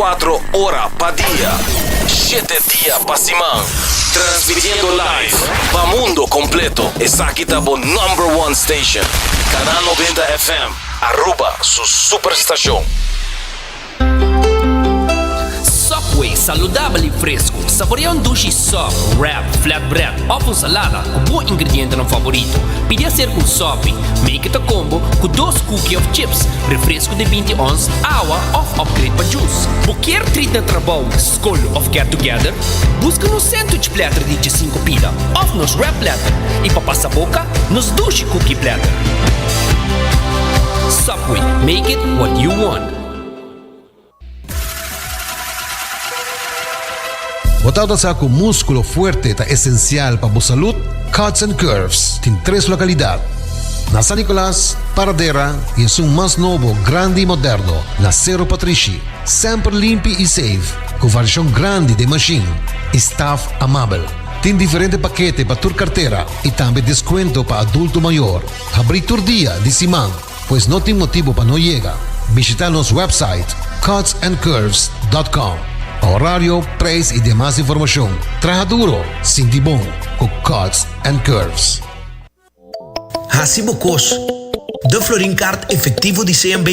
24 ora pa dia, shete dia pa siman. Transmitiendo live pa mundo completo. Esaki ta bo number one station. Canal 90 FM, Aruba su superstacion. Subway, saludabel y fresco. Saborea un dushi sub, wrap, flatbread of un salada cu bo ingredientenan favorito. Pidi hacer cu un sopi. Make it a combo cu dos cookie of chips, refresco di 20 ons, awa of upgrade pa juice. Bo kier treat na trabou, scol of get together? Busca nos sandwich platter di 15 pida of nos wrap platter y pa pasa boca, nos dushi cookie platter. Subway, make it what you want. Bo tabata sa ku múskulo fuerte ta esensial pa bo salud? Cuts and Curves tin tres lokalidat, na San Nicolas, Paradera i esun mas nobo, grandi i moderno na Sero Patrishi. Semper limpi i safe, ku variashon grandi den mashin i staf amabel. Tin diferente pakete pa tur kartera i tambe deskuento pa adulto mayor. Habrí tur dia di siman. Pues no tin motibo pa no yega. Bishita nos website cutsandcurves dot com pa horario, prijs y demas informacion. Traha duro, sinti bon cu Cuts and Curves. Hasi bo kos. De Florin Card Efectivo di CMB,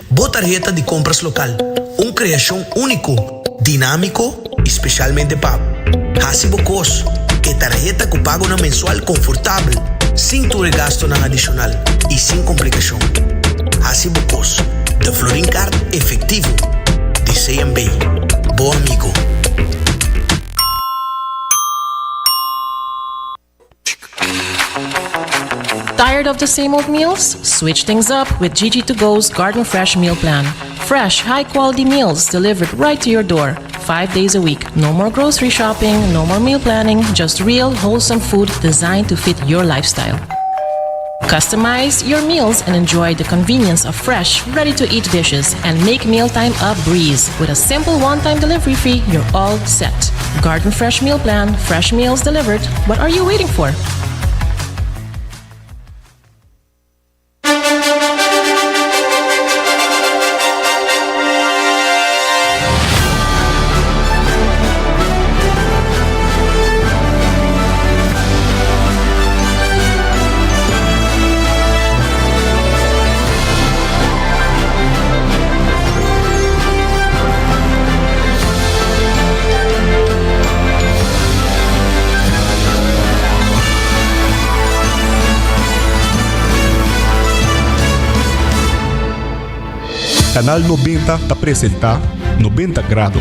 bo tarheta di compras local. Un creacion unico, dinamico y specialmente pa bo. Hasi bo kos, e tarheta ku pagonan mensual konfortabel, sin tur e gastonan adishonal i sin komplikashon. Hasi bo kos, de Florin Card Efectivo di CMB. Bo amigo. Tired of the same old meals? Switch things up with Gigi to Go's Garden Fresh Meal Plan. Fresh, high quality meals delivered right to your door, five days a week. No more grocery shopping, no more meal planning, just real, wholesome food designed to fit your lifestyle. Customize your meals and enjoy the convenience of fresh, ready to eat dishes and make mealtime a breeze. With a simple one time delivery fee, you're all set. Garden Fresh Meal Plan, fresh meals delivered. What are you waiting for? Canal 90 ta presenta 90 Grado,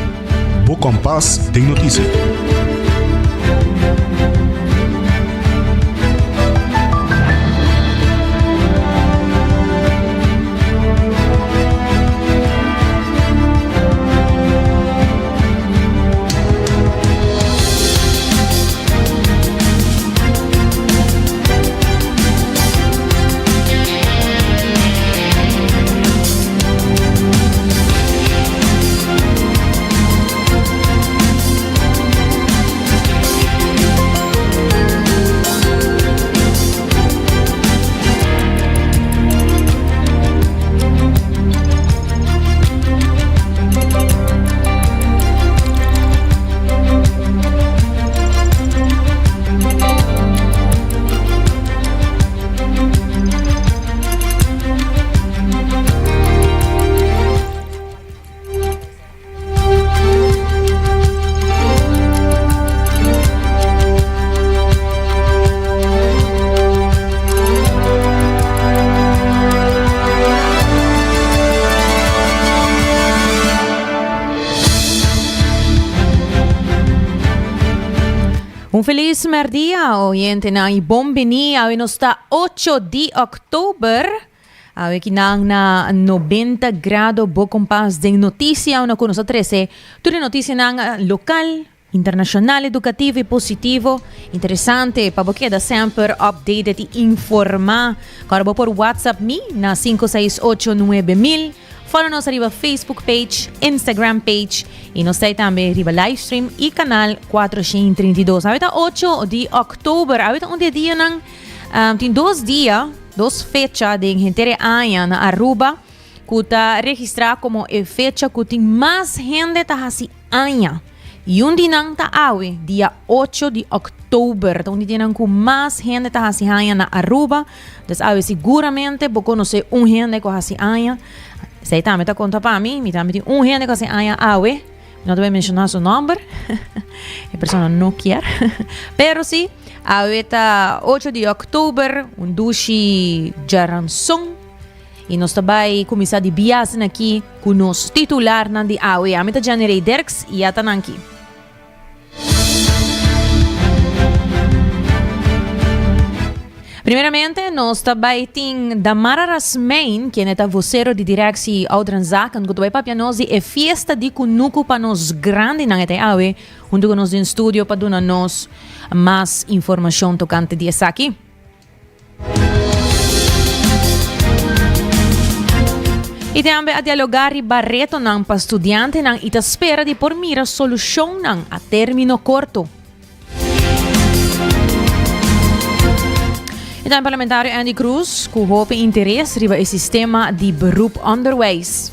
bo kompas den notisia. Un feliz merdia, oyentenan, y bon bini. Awe nos ta 8 di oktober. Awe kinan na 90 grado bo kompas den noticia una ku nos a trese tur e noticianan lokal, internacional, educativo y positivo. Interesante pa bo keda semper updated y informa. Kòrda bo por WhatsApp mi na 568 9000. Follow nos riba Facebook page, Instagram page y nos ta tambe riba livestream y canal 432. Awe ta 8 di oktober. Awe ta un di e dianan, um, tin dos dia dos fecha den henter e aña na Aruba. ku ta registrá komo e fecha ku tin mas hende ta hasi aña. I un di nan ta awe, dia ocho di òktober. Ta un di dianan ku mas hende ta hasi aña na Aruba. Dus awe siguramente bo konosé un hende ku a hasi aña. Esei tambe ta konta pa mi. Mi tambe tin un hende ku a hasi aña awe. Mi no ta bai menshoná su nòmber. E persona no kier. Pero si, awe ta ocho di òktober, un dushi djaranson. I nos ta bai kuminsá di biasen aki ku nos titularnan di awe. Ami ta Jenny Ray Dirks i ya ta nan ki. Primeramente nos ta bai tin Damara Rasmijn, kende ta vocero di Directie Ouderenzaken, ku ta bai papia nos di e fiesta di kunuku pa nos grandinan. E ta awe huntu ku nos den studio pa duna nos mas informashon tokante di esaki. I tambe a dialogá riba retonan pa studiantenan i ta spera di por mira solushonnan a término korto. I tambe parlamentario Andy Croes ku hopi interes riba e sistema di beroep onderwijs.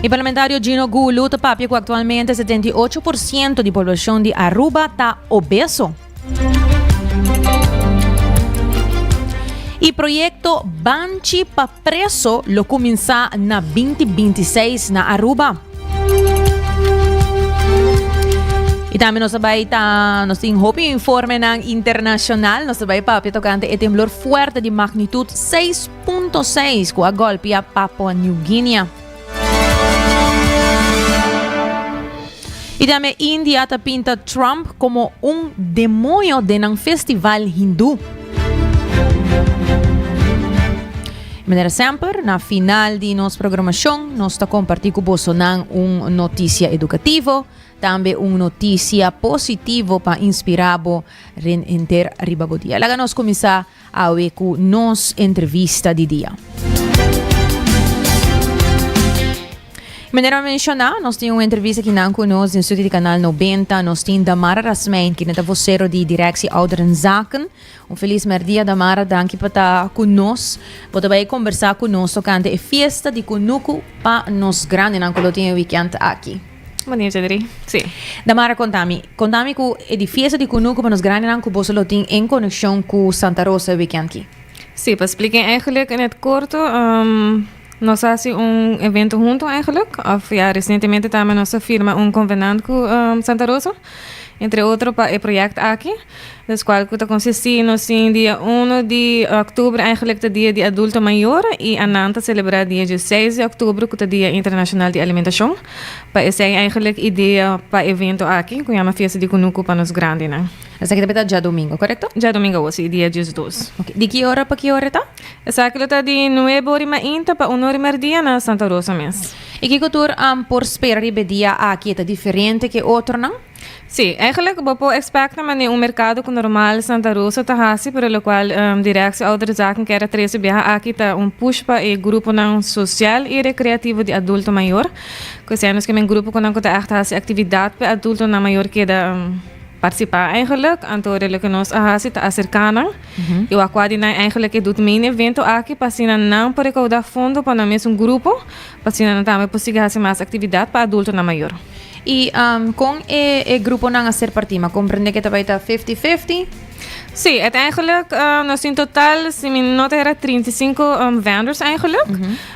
E parlamentario Gino Gulu ta papia cu actualmente 78% di poblacion di Aruba ta obeso. E proyecto Banchi pa Preso lo cuminsa na 2026 na Aruba. Y tambe nos bai ta, nos tin hopi informenan internacional. Nos bai papia tocante e temblor fuerte di magnitud 6.6 cu a golpea Papua New Guinea. Y tambe India ta pinta Trump como un demonio den nan festival hindú. Manera semper, na final di nos programacion, nos ta comparti cu bosonan un noticia educativo, tambe un noticia positivo pa inspira bo ren henter riba bo dia. Laga nos cuminsa awe cu nos entrevista di dia. Manera menciona, nos tin un entrevista kinan cu nos den studio di Canal 90. Nos tin Damara Rasmijn, kende ta vocero di Directie Ouderenzaken. Un feliz merdia Damara, danki pa ta cu nos. Bo ta bay conversa cu nos tocante e fiesta di Cunucu pa nos grandenan cu lo tin e weekend aki. Bon dia Cedri. Si. Damara contami, contami cu e di fiesta di Cunucu pa nos grandenan cu boso lo tin en conexion cu Santa Rosa e weekend ki. Si, pa splica eigenlijk in het corto, nos a haci un evento hunto eigenlijk, of ja, recientemente tambe nos a firma un convenant cu Santa Rosa, entre otro pa e project aki. Dus cual cu ta consisti nos tin dia uno di octubre eigenlijk ta dia di adulto mayor y anan ta celebra dia dieseis di octubre cu ta dia internacional di alimentacion. Pa esey eigenlijk idea pa evento aki cu yama fiesta di cunucu pa nos grandinan. Esaki ta beta djadomingo, corecto? Djadomingo awo si, dia diesdos. Ok, di ki ora pa ki ora ta? Esaki lo ta di nuebe ora y mainta pa uno ora y merdia na Santa Rosa mes. Y kico tur por spera riba e dia aki? E ta diferente ke otronan? Sí, eigenlijk bo por expect na manera un mercado cu normal Santa Rosa ta haci, pero locual Directie Oudere Zaken kier a trece biaha aki ta un push pa e gruponan social y recreativo di adulto mayor. Cu esei nos kier men grupo cu nan cu ta echt haci actividad pa e adultonan mayor keda participa eigenlijk. Anto de loke nos a haci ta acerca nan y wak cua di nan eigenlijk e doet mee na e evento aki pa asina nan por recauda fondo pa nan mesun grupo pa asina nan tambe por sigui haci mas actividad pa adultonan mayor. I kon e e gruponan a ser partí? Mi a komprendé ku e ta bai ta fifty fifty. Sí, uiteindelijk nos tin total, si mi no ta era, 35 vendors eigenlijk.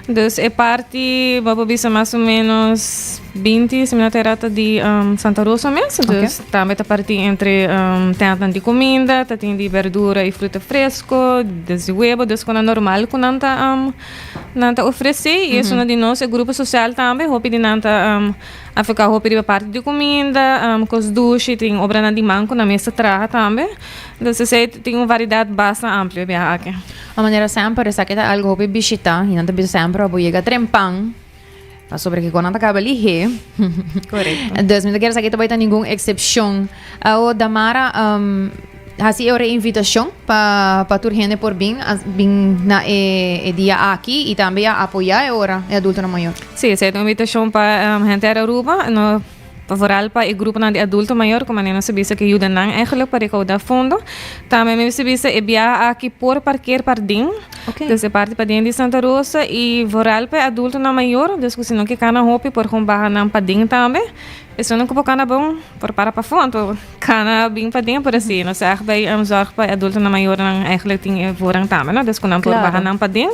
Dus e parti, bo por bisa mas o menos 20, si mi no ta era, ta di Santa Rosa mes. Dus tambe ta partí entre tentnan di kuminda, ta tin di berdura i fruta fresco, des di webo, des ku nan normal ku nan ta nan ta ofresé. I esun di nos, e grupo sosial tambe, hopi di nan ta Afeka hopi riba parti di kuminda, kos dushi, tin obranan di man ku nan mes ta traha tambe. Entonces esei tin un variedat basta amplio e biaha aki. A manera semper esaki ta algo hopi bishita y nan ta bisa semper abo yega trempan pasobra kiko nan ta kaba lihé. Korekto. Dus mi ta kere esaki ta bai ta ningun eksepshon. Awo Damara Hasi e ora e invitacion pa pa tur hende por bin bin na e e dia aki y tambe a apoya e ora e adultonan mayor. Sí, esei ta un invitacion pa henter Aruba. No Pa vooral pa e gruponan di adulto mayor ku manera nos a bisa ke yuda nan eigenlijk pa rekoudá fondo. Tambe mi mester bisa e biaha aki por parkeer pardin. Dus e parti paden di Santa Rosa i vooral pa e adultonan mayor, dus ku si no ke kana hopi por kon baha nan paden tambe. Esun ku por kana bon por para pafó anto kana bin paden pero si nos a bai zorg pa e adultonan mayornan eigenlijk tin e voorrang tambe no, dus ku nan por baha nan paden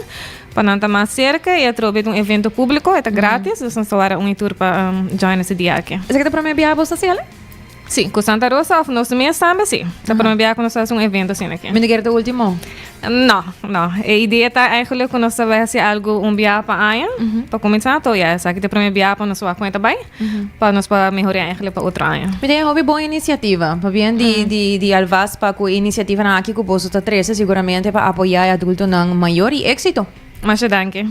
pa nan ta mas serka i atrobe ta un evento públiko e ta gratis dus nos ta wara un i tur pa join ese dia aki. Esaki ta prome biaha bo ta hasi ale? Sí, ku Santa Rosa of nos mes tambe sí. Ta prome biaha ku nos ta hasi un evento asina aki. Mi no kere ta ultimo? No, no. E idea ta eigenlijk ku nos ta bai hasi algu un biaha pa aña, pa kuminsá. To ya, esaki ta e prome biaha pa nos wak kon e ta bai, pa nos por mehorá eigenlijk pa otro aña. Mi ta e hopi bon inisiativa. Pabien di di di alvast pa ku e inisiativanan aki ku boso ta trese siguramente pa apoyá e adultonan mayor i éksito. Masha danki.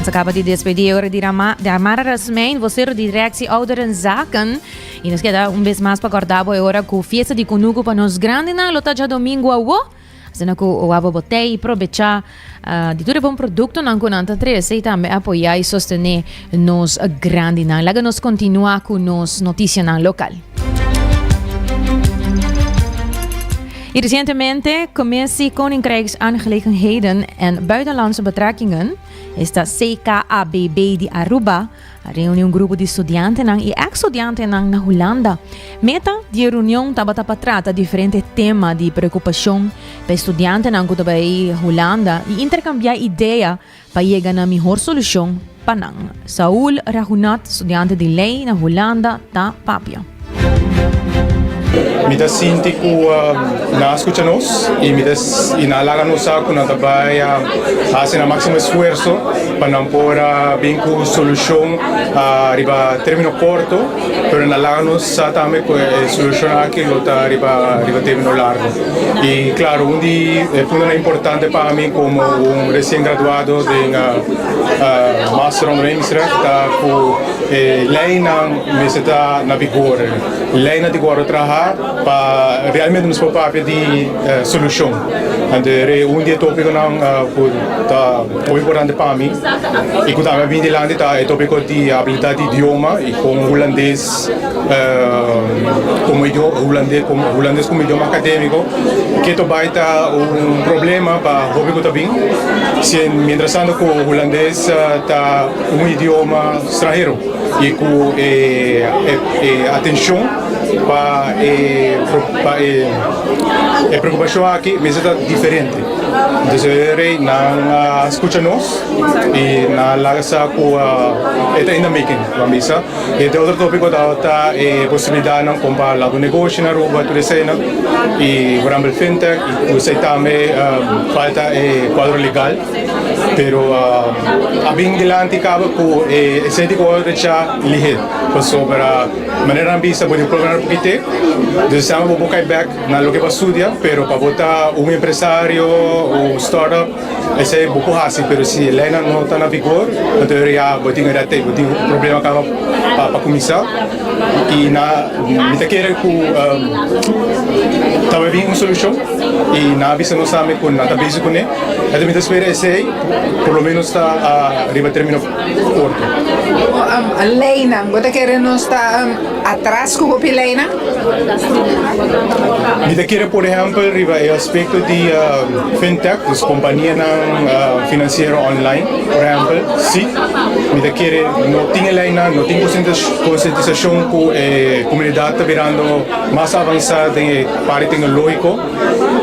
Nos a caba di despedi ora di Rama, di Amara Rasmijn, vocero di Directie Ouderenzaken. Y nos keda un bes mas pa corda bo e ora cu fiesta di Cunucu pa nos grandenan lo ta djadomingo awo. Asina cu oa bo botey y probecha uh, di tur e bon productonan cu nan ta trece y tambe apoya y sostene nos grandenan. Laga nos continua cu nos noticianan local. Y recientemente, Commissie Koninkrijksaangelegenheden en Buitenlandse Betrekkingen, esta CKABB di Aruba, a reuni un grupo di studiantenan y ex-studiantenan na Hulanda. Meta di e reunion tabata pa trata diferente tema di preocupacion pa e studiantenan cu ta bay Hulanda y intercambia idea pa yega na mihor solucion pa nan. Saul Raghunath, studiante di ley na Hulanda, ta papia. Mi ta sinti ku nan a skucha nos i mi ta i nan a laga nos sa ku nan ta bai hasi nan máksimo esfuerso pa nan por a bin ku solushon riba término korto, pero nan a laga nos sa tambe ku e solushon aki lo ta riba riba término largo. I klaro un di e puntonan importante pa mi komo un resien graduado den Master Ondernemingsrecht ta ku E leinan mester ta na vigor. Leinan tin ku wòrdu traha pa realmente nos por papia di solushon. Anto e un di e topikonan ku ta hopi importante pa mi i ku tambe a bini dilanti ta e topiko di abilidat di idioma i kon hulandes komo hulandes hulandes komo idioma akademiko ke ta bai ta un problema pa hopi ku ta bin mientras tanto ku hulandes ta un idioma stranhero y cu e atencion pa e pa e e preocupacion aki mester ta diferente. Entonces e rey nan a scucha nos y nan a laga sa cu e ta in the making, lo a bisa. E te otro topico tabata e posibilidadnan con pa laga un negoshi na Aruba, tur eseinan y por ehempel fintech y cu esey tambe falta e cuadro legal. Pero a bin dilanti caba cu e esey di cu a recha lihe, pasobra manera nan bisa bo di probenar pokite, dus esaki bo por cay bek na loke bo a studia, pero pa bo ta un empresario o startup esey bo por haci, pero si e leynan no ta na vigor, anto ya bo tin red tape, bo tin problema caba pa cuminsa y na mi ta kere cu ta bay bin un solucion y nan a bisa nos tambe cu nan ta bezig cune. Entonces mi ta spera esey por lo menos ta riba termino corto. Leynan, bo ta kere nos ta atras ku hopi leynan? Mi ta kere por ehempel riba e aspecto di fintech, dus companianan financiero online por ehempel, si. Mi ta kere no tin e leynan, no tin concientisacion ku e comunidad ta birando mas avansa den e parti tecnologico.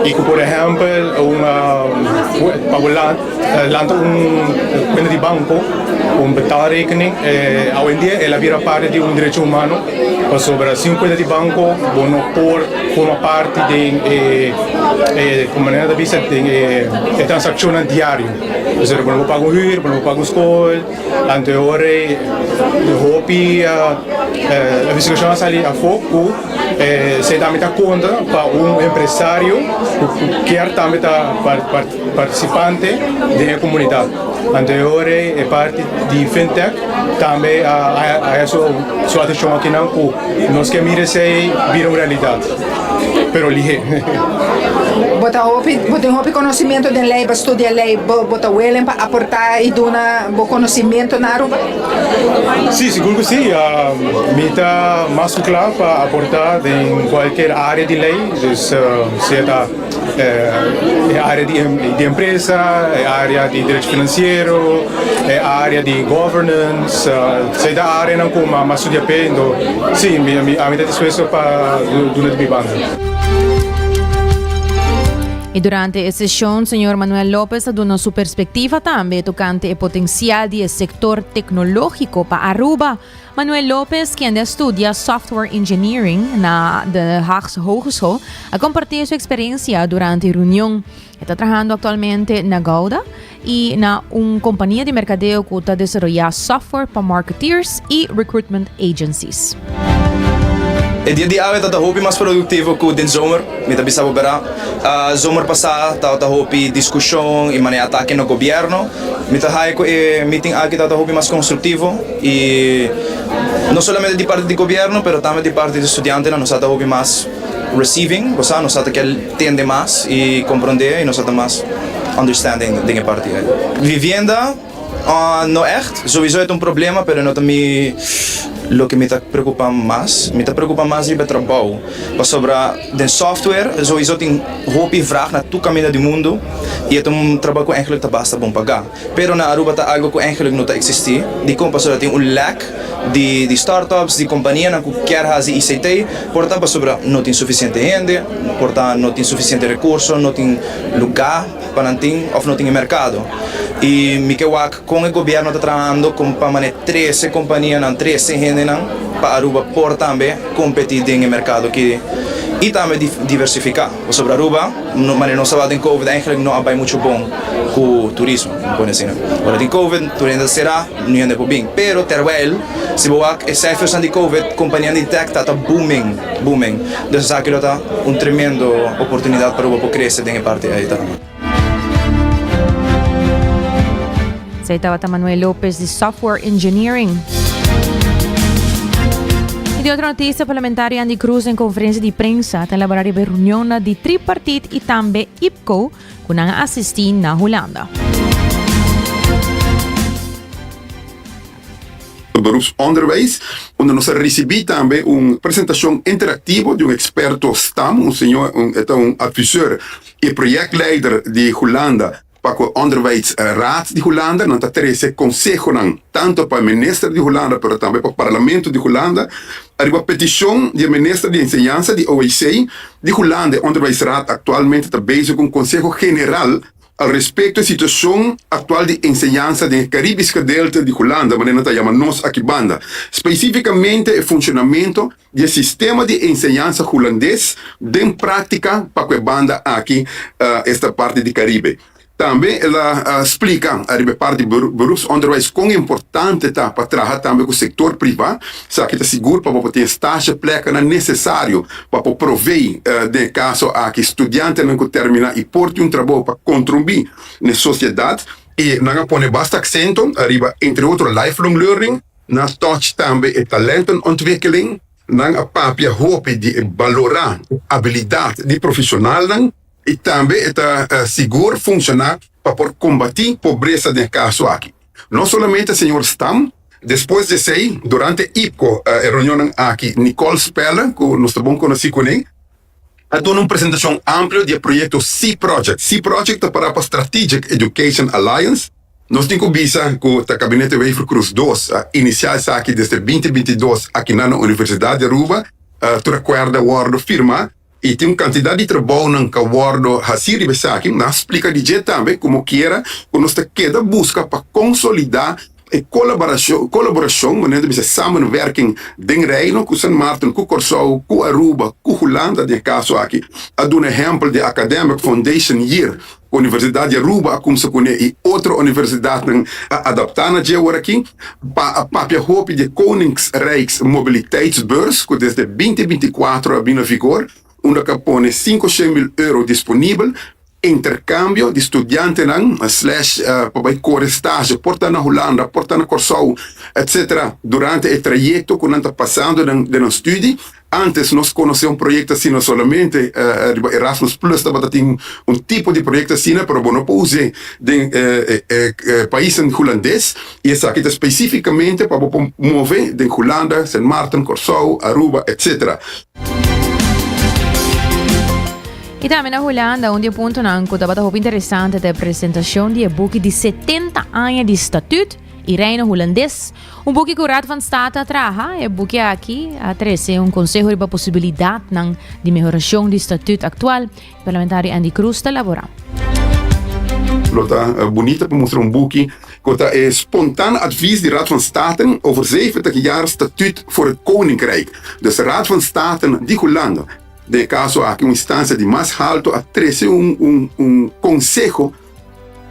I ku por ehèmpel un pa bo lanta un kuenta di banko, un betaalrekening, awendia el a bira parti di un derecho humano pasobra sin un kuenta di banko bo no por forma parti den e komo nan ta bisa den e transakshonnan diario. Pasobra bo no por paga un hür, bo no por paga un skol, anto e ora ei hopi investigashon a sali afó ku Esei tambe ta konta pa un empresario ku kier tambe ta partisipante den e komunidat. Anto e ora ei e parti di fintech tambe a haya su atenshon akinan ku nos ke mira esei bira un realidat, pero lihé. Bo ta hopi, bo tin hopi konosimiento den lei, bo a studia lei, bo ta welen pa aportá i duna bo konosimiento na Aruba? Sí, sigur ku sí. Mi ta mas ku kla pa aportá den kualker área di lei, dus sea ta e área di empresa, e área di derecho finansiero, e área di governance, sea ta áreanan ku mi a studia p'e, enton sí, mi ami ta dispuesto pa duna di mi banda. I durante e seshon señor Manuel Lopez a duna su perspectiva tambe tocante e potencial di e sector tecnologico pa Aruba. Manuel Lopez, kende a studia Software Engineering na De Haagse Hogeschool, a comparti su experiencia durante e reunion. E ta trahando actualmente na Gouda y na un compania di mercadeo cu ta desaroya software pa marketeers y recruitment agencies. E dia di awe ta ta hopi mas produktivo ku den zomer, mi ta bisa bo bera. Zomer pasá tabata hopi diskushon i manera atake na gobièrnu. Mi ta haya ku e meeting aki tabata hopi mas konstruktivo i no solamente di parti di gobièrnu pero tambe di parti di studiantenan nos a ta hopi mas receiving, bo sa, nos a ta kier tende mas i komprondé i nos a ta mas understanding den e parti ei. Vivienda no ègt, souiso e ta un problema pero no ta mi loke mi ta preocupa mas, mi ta preocupa mas riba e trabou pasobra den software souiso tin hopi vraag na tur caminda di mundo y e ta un trabou cu eigenlijk ta basta bon paga. Pero na Aruba ta algo cu eigenlijk no ta existi. Dicon? Pasobra tin un lack di di startups, di companianan cu kier haci ICT. Por ta pasobra no tin suficiente hende, por ta no tin suficiente recurso, no tin lugar pa nan tin of no tin e mercado. Y mi ke wak con e gobierno ta trahando con pa mane trece companianan, trece hendenan pa Aruba por tambe competi den e mercado aki y tambe diversifica. Pasobra Aruba, manera nos tabata den covid eigenlijk no a bai mucho bon cu turismo, mi pone asina. Ora tin covid tur hende ta cera, niun hende por bin. Pero terwijl si bo wak e cijfersnan di covid, companianan di tech ta ta booming, booming. Dus esaki lo ta un tremendo oportunidad pa Aruba por crece den e parti ey tambe. Esey tabata Manuel Lopez di Software Engineering. Y di otro noticia, parlamentario Andy Cruz den conferencia di prensa ta elabora riba e reunionnan di tripartit y tambe IPCO cu nan a asisti na Hulanda. Beroepsonderwijs, unda nos a ricibi tambe un presentacion interactivo di un experto stam, un señor, un, e ta un adviseur y projectleider di Hulanda pa cu Onderwijsraad di Hulanda. Nan ta trece consehonan tanto pa minister di Hulanda pero tambe pa Parlamento di Hulanda. Ariba peticion di e minister di Enseñansa di OEC di Hulanda, e Onderwijsraad actualmente ta bezig cu un conseho general al respecto e situacion actual di enseñansa den e Caribisch gedeelte di Hulanda, manera nan ta yama nos aki banda, specificamente e funcionamento di e sistema di enseñansa Hulandes den practica pa cu e banda aki, esta parti di Caribe. Tambe el a splica ariba e parti di beroepsonderwijs con importante ta pa traha tambe cu sector priva. Esaki ta sigur pa bo por tin e stage plecanan necesario pa por provee den e caso aki studiantenan cu termina y por tin un trabou pa contribui na e sociedad. Y nan a pone basta accento ariba entre otro lifelong learning. Nan a touch tambe e talentenontwikkeling. Nan a papia hopi di e balora e abilidad di profesionalnan y tambe e ta sigur funciona pa por combati pobresa den e caso aki. No solamente señor Stam, despues di esey durante IPCO e reunionnan aki Nicole Spelle cu nos ta bon conoci cune a duna un presentacion amplio di e proyecto C-Project. C-Project ta para pa Strategic Education Alliance. Nos tin ku bisa ku ta Gabinete Wever-Croes dos a inisiá esaki desde binti 22 akinan na Universidat di Aruba. Tur akuerdo a wòrdu firmá. I tin un kantidat di trabounan ku a wòrdu hasí riba esaki. Nan a splika di dje tambe komo kiera ku nos ta keda buska pa konsolidá e kolaborashon, manera ta bisa samenwerking, den Reino ku Sint Maarten, ku Kòrsou, ku Aruba, ku Hulanda den e kaso aki. A duna ehèmpel di Academic Foundation Year ku Universidat di Aruba a kumsa kuné i otro universidatnan a adaptá na dje aworakí. Pa a papia hopi di e Koningsrijks Mobiliteitsbeurs ku desde 2024 a bin na vigor, unda ku a pone 500.000 euro disponibel interkambio di studiantenan slash pa bai kore stage por ta na Hulanda, por ta na Kòrsou, etc. Durante e trayekto ku nan ta pasando den nan studi. Antes nos konosé un proyekto asina solamente riba Erasmus Plus tabata tin un tipo di proyekto asina pero bo no por us'é den e paisnan hulandes i esaki ta spesífikamente pa bo por move den Hulanda, Sint Maarten, Kòrsou, Aruba, etc. I tambe na Hulanda un di e puntonan ku tabata hopi interesante ta e presentashon di e buki di 70 aña di Statuut i Reino Hulandes. Un buki ku Raad van State a traha. E buki aki a trese un konseho riba posibilidatnan di mehorashon di Statuut aktual. E parlamentario Andy Croes ta laborá. Lo ta bunita pa mustra un buki ku ta e spontaan advies di Raad van State over 70 jaar Statuut voor het Koninkrijk. Dus Raad van State di Hulanda, den e kaso aki un instansia di mas haltu, a trese un un konseho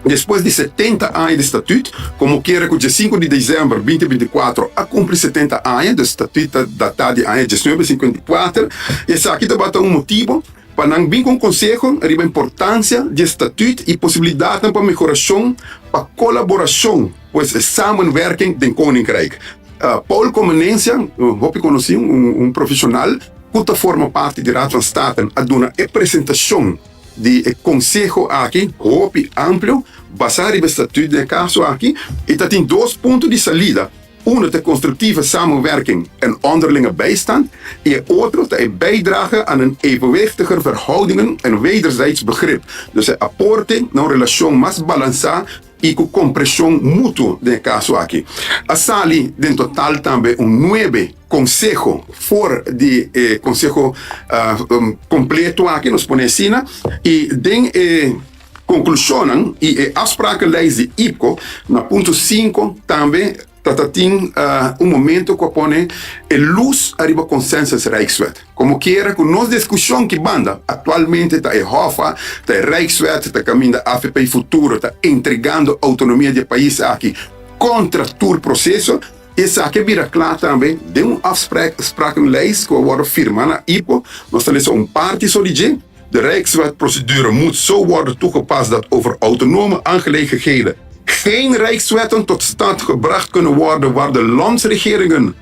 despues di 70 aña di Statuut, komo kere ku diesinku di desèmber 2024 a kumpli 70 aña, dus Statuut ta datá di aña 1954, esaki tabata un motibu pa nan bin ku un konseho riba importansia di e Statuut i posibilidatnan pa mehorashon pa kolaborashon, pues e samenwerking den Koninkrijk. Paul Comenencia, hopi konosí, un profeshonal ku ta forma parti di Raad van State, a duna e presentashon di e konseho aki hopi amplio, basá riba e Statuut den e kaso aki, i ta tin dos punto di salida. Uno ta constructieve samenwerking en onderlinge bijstand y e otro ta e bijdrage aan een evenwichtiger verhoudingen en wederzijds begrip. Dus e aporte na un relacion mas balansa y cu compresion mutuo den e caso aki. A sali den total tambe un nuebe conseho for di e conseho completo aki, nos pone asina, y den e Konklushonnan i e afsprakenlijst di IPCO na punto sinku tambe ta ta tin un momento ku a pone e lus ariba Consensus Rijkswet. Komo kiera ku nos diskushon ki banda aktualmente ta e Hoffa, ta e Rijkswet, ta kaminda avp Futuro ta entregando outonomia di e pais aki kontra tur proseso. Esaki a bira kla tambe den un afsprakenlijst ku a wòrdu firma na IPCO. Nos ta lesa un parti so di dje. De Rijkswetprocedure moet zo worden toegepast dat over autonome aangelegenheden geen Rijkswetten tot stand gebracht kunnen worden waar de landsregeringen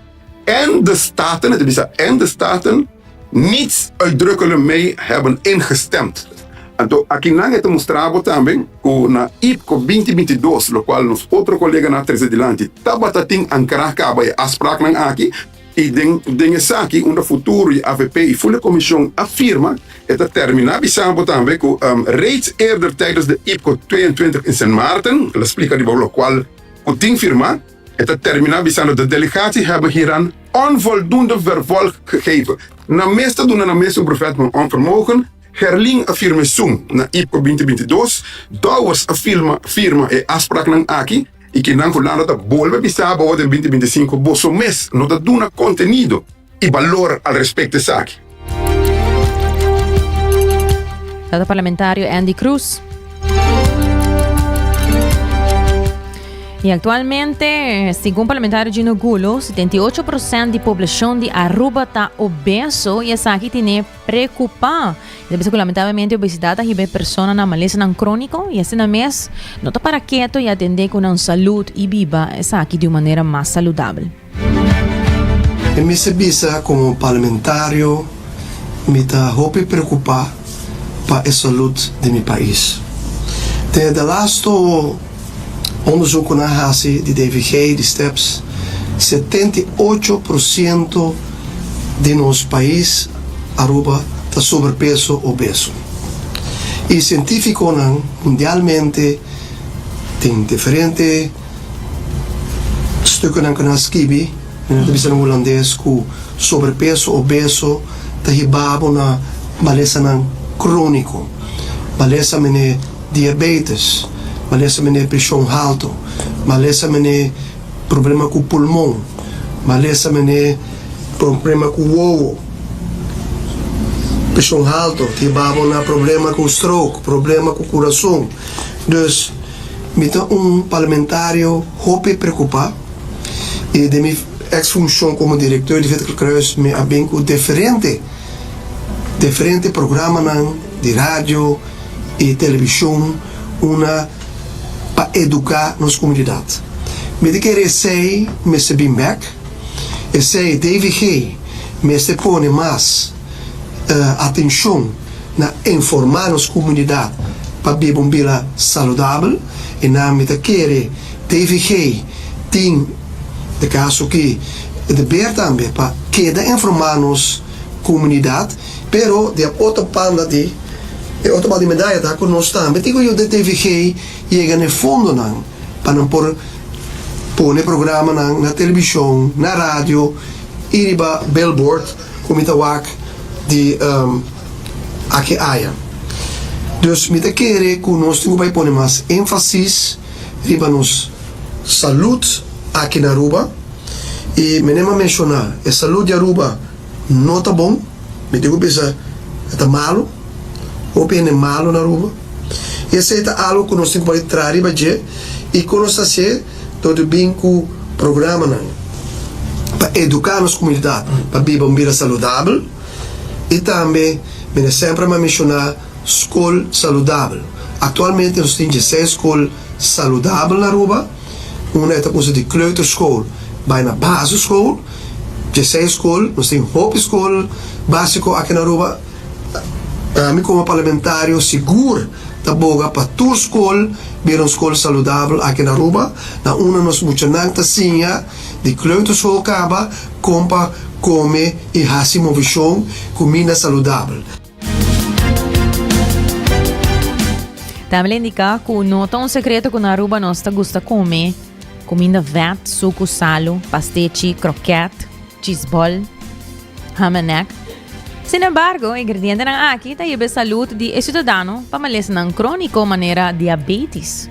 en de Staten, het bisa en de Staten, niets uitdrukkelijk mee hebben ingestemd. Anto akinan e ta mustra bo tambe ku na IPCO 2022, lokual nos otro koleganan a trese dilanti, tabata tin ankrá kaba e afspraaknan aki. I den den esaki unda Futuro i avp i Fule Comision a firma, e ta termina bisa bo tambe ku reeds eerder tijdens de IPCO 22 in Sint Maarten, el a splika riba lokual ku tin firma, e ta termina bisando de delegatie hebben hieraan onvoldoende vervolg gegeven. Nan mes ta duna nan mes un brevet van onvermogen, Gerlin a firma esun na IPCO 2022, Dowers a filma firma e afspraaknan aki, I kinan ku Lando ta bolbe bisa bo den 2025 boso mes no ta duna kontenido i balor al respekto esaki. Ta parlamentario Andy Croes. Y actualmente, segun parlamentario Gino Gulo, 78% di poblacion di Aruba ta obeso y esaki tiene Preokupá. E ta bisa ku lamentablemente obesidat ta hiba e persona na malesanan króniko i asina mes no ta para keto i atendé ku nan salud i biba esaki di un manera mas saludabel. E mester bisa komo parlamentario mi ta hopi preokupá pa e salud di mi pais. Den e de lasto onderzoek ku nan hasi di DVG, di steps, 78 porsiento di nos pais Aruba ta sobrepeso obeso. Y cientificonan mundialmente tin diferente stukennan cu nan a skibi, nan ta bisa na Hulandes cu sobrepeso obeso ta hiba bo na. malesanan króniko, malesa mene diabetes, malesa mene preshon haltu, malesa mene problema ku pulmon, malesa mene problema ku wowo, preshon haltu ta hiba bo na problema ku stroke, problema ku kurason. Dus mi ta un parlamentario hopi preokupá i den mi ex funshon komo direkteur di Wit Kruis mi a bin ku diferente diferente programanan di radio i televishon una pa eduká nos komunidat. Mi ta kere esei mester bin bèk, esei DVG mester pone mas atenshon na informá nos komunidat pa biba un bida saludabel i nan mi ta kere DVG tin de kaso ki deber tambe pa keda informá nos komunidat, pero di e otro banda di e otro banda di medaya ta ku nos tambe tin ku yuda DVG yega na e fondonan pa nan por pone programanan na televishon, na radio i riba billboard ku mi ta wak di aki aya. Dus mi ta kere ku nos tin ku bai pone mas énfasis riba nos salud aki na Aruba i mi nem a menshoná e salud di Aruba no ta bon, mi tin ku bisa e ta malu, hopi hende malu na Aruba i esei ta algu ku nos tin ku bai traha riba dje i kon nos ta hasié dor di bin ku programanan pa eduká nos komunidat pa biba un bida saludabel i tambe mi na semper a menshoná skol saludabel. Aktualmente nos tin dieseis skol saludabel na Aruba, unda e ta kusa di kleuterschool bai na basisschool. Dieseis skol, nos tin hopi skol básiko aki na Aruba. Ami komo parlamentario sigur ta boga pa tur skol bira un skol saludabel aki na Aruba, na unda nos muchanan ta siña di kleuterschool kaba kon pa kome i hasi movishon kuminda saludabel. Tambe le indica cu no ta un secreto cu na Aruba nos ta gusta come cuminda vet, sucu, salu, pastechi, kroket, chisbol, ham en egg. Sin embargo, ingredientenan aki ta hiba e salud di e ciudadano pa malesanan cronico manera diabetes.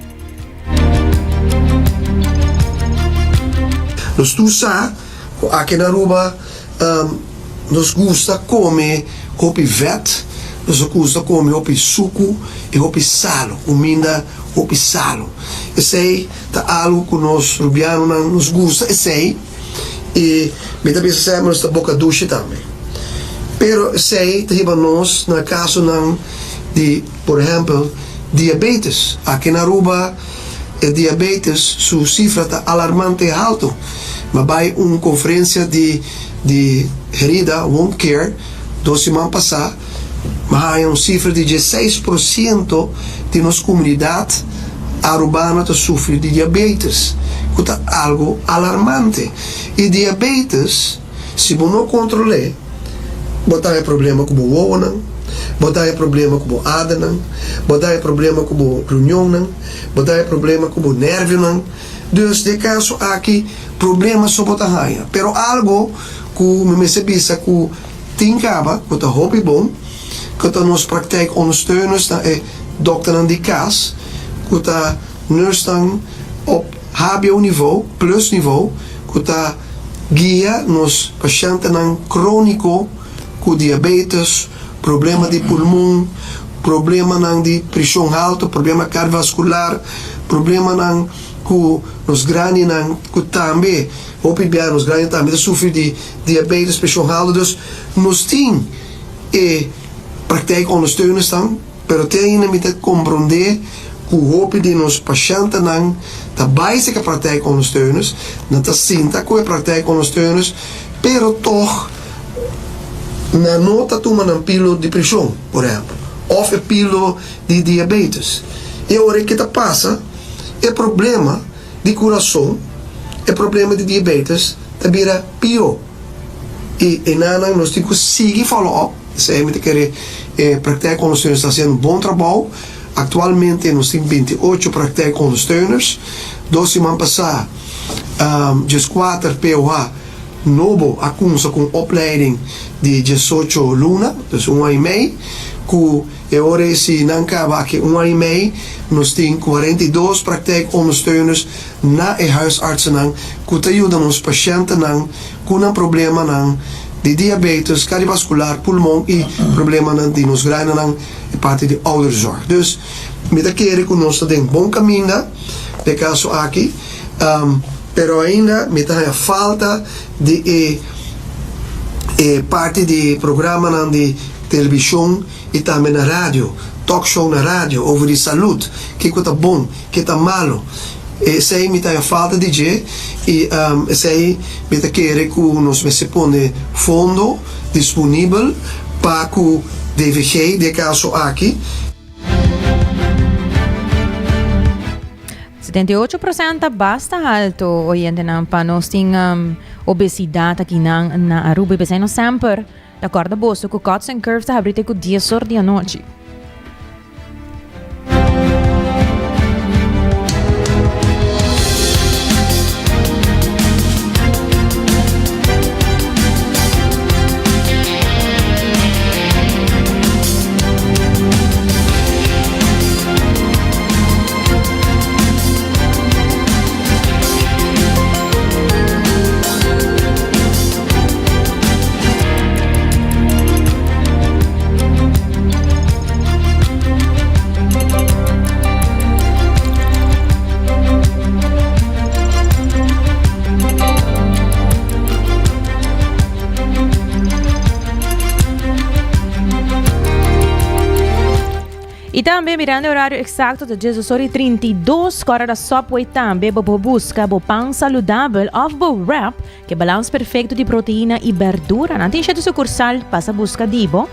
Nos tur sa cu aki na Aruba Nos gusta come hopi vet, nos a gusta come hopi sucu y hopi salo, cuminda hopi salo. Esey ta algo cu nos Rubianonan nos gusta esey y mi ta bisa semper nos ta boca dushi tambe. Pero esey ta hiba nos na casonan di por ehempel diabetes. Aki na Aruba e diabetes su cifra ta alarmante halto. Mi a bay un conferencia di di herida, wound care, dos siman pasá, mi a haña un sifra di dieseis por siento di nos komunidat arubano ta sufri di diabetes, ku ta algu alarmante. I diabetes, si bo no kontrol'é, bo ta haña problema ku bo wowonan, bo ta haña problema ku bo adernan, bo ta haña problema ku bo riñonnan, bo ta haña problema ku bo nervionan. Dus den kaso aki problema so bo ta haña. Pero algo ku mi mester bisa ku tin kaba ku ta hopi bon ku ta nos praktijk ondersteuners na e dokternan di kas ku ta nursenan op hbo nivo plus nivo ku ta guia nos pashantenan kroniko ku diabetes, problema di pulmon, problemanan di preshon haltu, problema kardiovaskular, problemanan ku nos grandinan ku tambe hopi bia nos grandinan tambe ta sufri di diabetes, preshon haltu. Dus nos tin e praktijk ondersteunersnan, pero te ainda mi ta komprondé ku hopi di nos pashantenan ta bai serka praktijk ondersteuners, nan ta sinta ku e praktijk ondersteuners, pero tòg Nan no ta tuma nan pilo di preshon, por ehèmpel, òf e pilo di diabetes. I ora ke ta pasa, e problema di kurason, e problema di diabetes ta bira pió. I enanan nos tin ku sigui follow up. Esei mi ta kere e praktijk ondersteuners ta hasiendo un bon trabou. Aktualmente nos tin 28 praktijk ondersteuners. Dos siman pasá, djeskuater POH. nobo a kumsa ku un opleiding di diesocho luna, dus un aña i mei, ku e ora ei si nan kaba aki un aña i mei, nos tin 42 praktijkondersteuners na e huisartsennan ku ta yuda nos pashentenan ku nan problemanan di diabetes, kardiovaskular, pulmon i problemanan di nos grandenan e parti di ouderenzorg. Dus mi ta kere ku nos ta den bon kaminda den e kaso aki, pero ainda mi ta haña falta di e e parti di programanan di televishon i tambe na radio, talkshow na radio over di salud, kiko ta bon, ke ta malo. Esei mi ta haña falta di dje i esei mi ta kere ku nos mester pone fondo disponibel pa ku DVG den e kaso aki. 78 procent ta basta alto, oyentenan, pa nos tin obesidad akinan na Aruba. Y pesey nos semper ta corda boso cu Cuts and Curves ta habri te cu 10 or di anochi. Y tambe mirando e horario exacto ta djes or y 32 kora da Subway tambe bo por busca bo pan saludabel of bo wrap ke balans perfecto di proteína y berdura. Nan tin shete sucursal pasa busca di bo.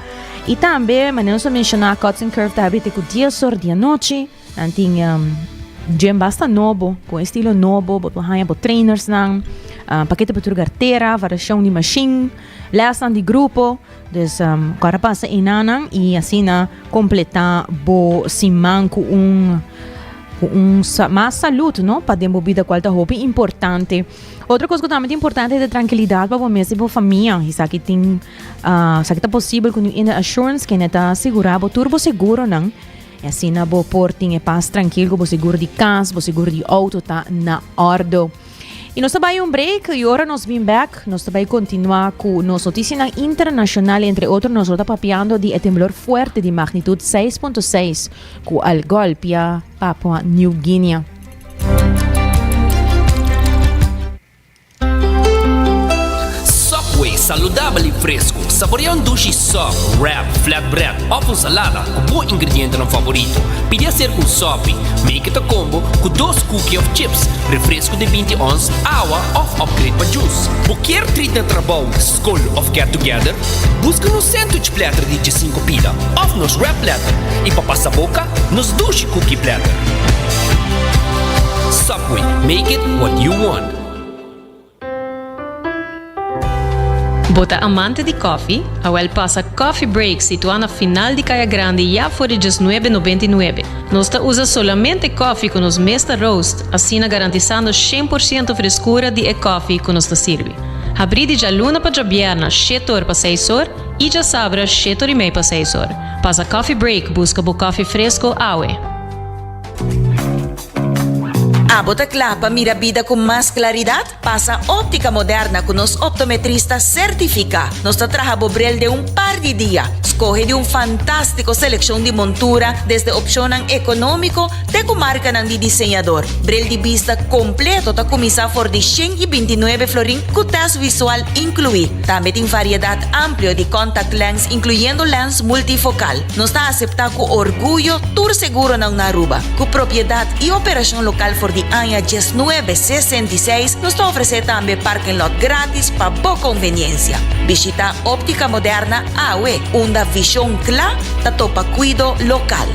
Y tambe manera nos a menciona Cuts and Curve ta habri te cu dies or di anochi. Nan tin gym basta nobo cu estilo nobo bo por haya bo trainers nan pakete pa tur gartera variacion di machine lesnan di grupo. Dus kora pasa enanan y asina completa bo siman cu un cu un mas salud no pa den bo bida cual ta hopi importante. Otro cos cu tambe ta importante ta tranquilidad pa bo mes y bo famia. Esaki tin esaki ta posibel cu New India Assurance kende ta sigura bo tur bo seguronan y asina bo por tin e pas trankil cu bo seguro di cas, bo seguro di auto ta na ordo. Y nos ta bay un break y ora nos bin back nos ta bay continua cu nos noticianan internacional. Entre otro nos lo ta papiando di e temblor fuerte di magnitud 6.6 cu al golpia Papua New Guinea. Subway, saludabel y fresco. Saborea un dushi sub, wrap, flatbread of un salada cu bo ingredientenan favorito. Pidi hacer cu un sopi. Make it a combo cu dos cookie of chips, refresco di binti ons, awa of upgrade pa juice. Bo kier treat na trabou, scol of get together? Busca nos sandwich platter di djesinco pida of nos wrap platter y pa pasa boca, nos dushi cookie platter. Subway, make it what you want. Bo ta amante di koffie? Awel pasa Coffee Break situá na final di Kaya Grandi ya for di djesnuebe nobenta i nuebe. Nos ta usa solamente koffie ku nos mes ta roast, asina garantisando shen por siento freskura di e koffie ku nos ta sirbi. Habrí di djaluna pa djabièrna shete or pa seis or i djasabra shete or i mei pa seis or. Pasa Coffee Break buska bo koffie fresko awe. Abo ta kla pa mira bida ku mas klaridat? Pasa Óptica Moderna ku nos optometrista sertifiká. Nos ta traha bo bril den un par di dia. Skohe di un fantástiko selekshon di montura, desde opshonnan ekonómiko te ku markanan di diseñador. Bril di bista kompleto ta kuminsá for di 129 florin ku tèst visual inkluí. Tambe tin variedat amplio di contact lens inkluyendo lens multifokal. Nos ta aseptá ku orguyo tur seguronan na Aruba. Ku propiedat i operashon lokal for di aña 1966, nos ta ofresé tambe parking lot gratis pa bo konveniensia. Bishitá Óptica Moderna awe, unda vishon kla ta topa kuido lokal.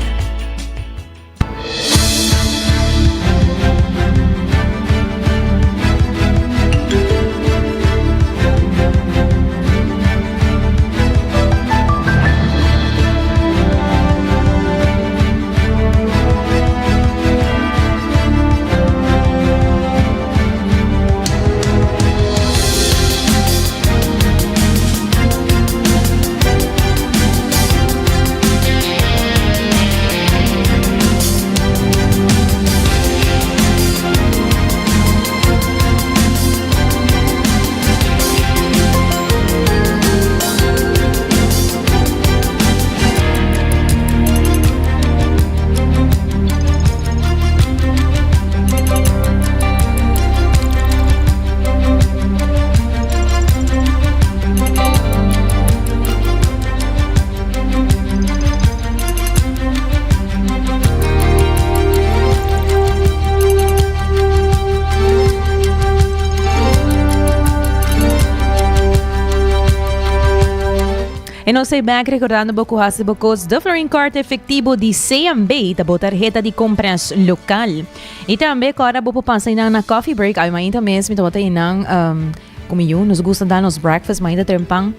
E nos ei bek recordando bo cu haci bo cos De Florin Card efectivo di CMB ta bo tarheta di compras local. Y tambe corda bo por pasa einan na coffee break. Ay mainta mes mi tabata einan um, cu mi yu. Nos gusta da nos breakfast mainta trempan.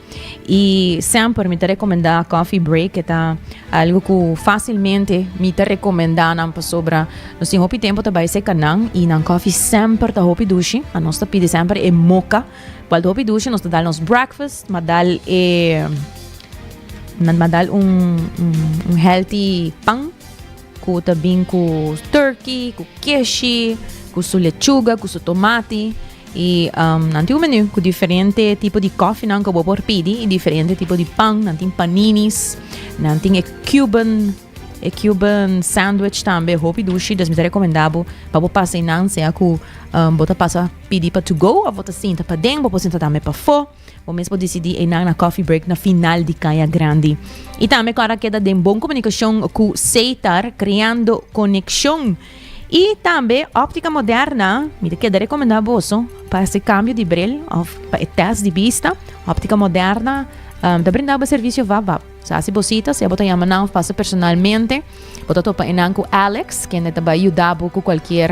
Y semper mi ta recomenda coffee break. E ta algo cu facilmente mi ta recomenda nan pasobra nos tin hopi tempo ta bay seca nan y nan coffee semper ta hopi dushi. A nos ta pidi semper e mocha. Cual ta hopi dushi, nos ta dal nos breakfast, ma dal e ma dal un, un, un healthy pan cu ta bin cu turkey, cu keshi, cu su lechuga, cu su tomati. Y um, nan tin un menu cu diferente tipo di koffie nan cu bo por pidi y diferente tipo di pan. Nan tin paninis, nan tin e Cuban E Cuban sandwich tambe hopi dushi, dus mi ta recomenda bo pa bo pasa einan, sea cu um, bo ta pasa pidi pa to go of bo ta sinta paden, bo por sinta tambe pafó. Bo mes por dicidi einan na coffee break na final di Caya Grandi. Y tambe cu ora keda den bon comunicacion cu Seitar, creando conexion. Y tambe Optica Moderna, mi ta keda recomenda boso pa haci cambio di bril of pa e test di bista. Optica Moderna um, ta brinda bo servicio vap vap. Sa hasi bo sita, sea bo ta yama nan of pasa personalmente. Bo ta topa enan ku Alex, kende ta bai yuda bo ku kualkier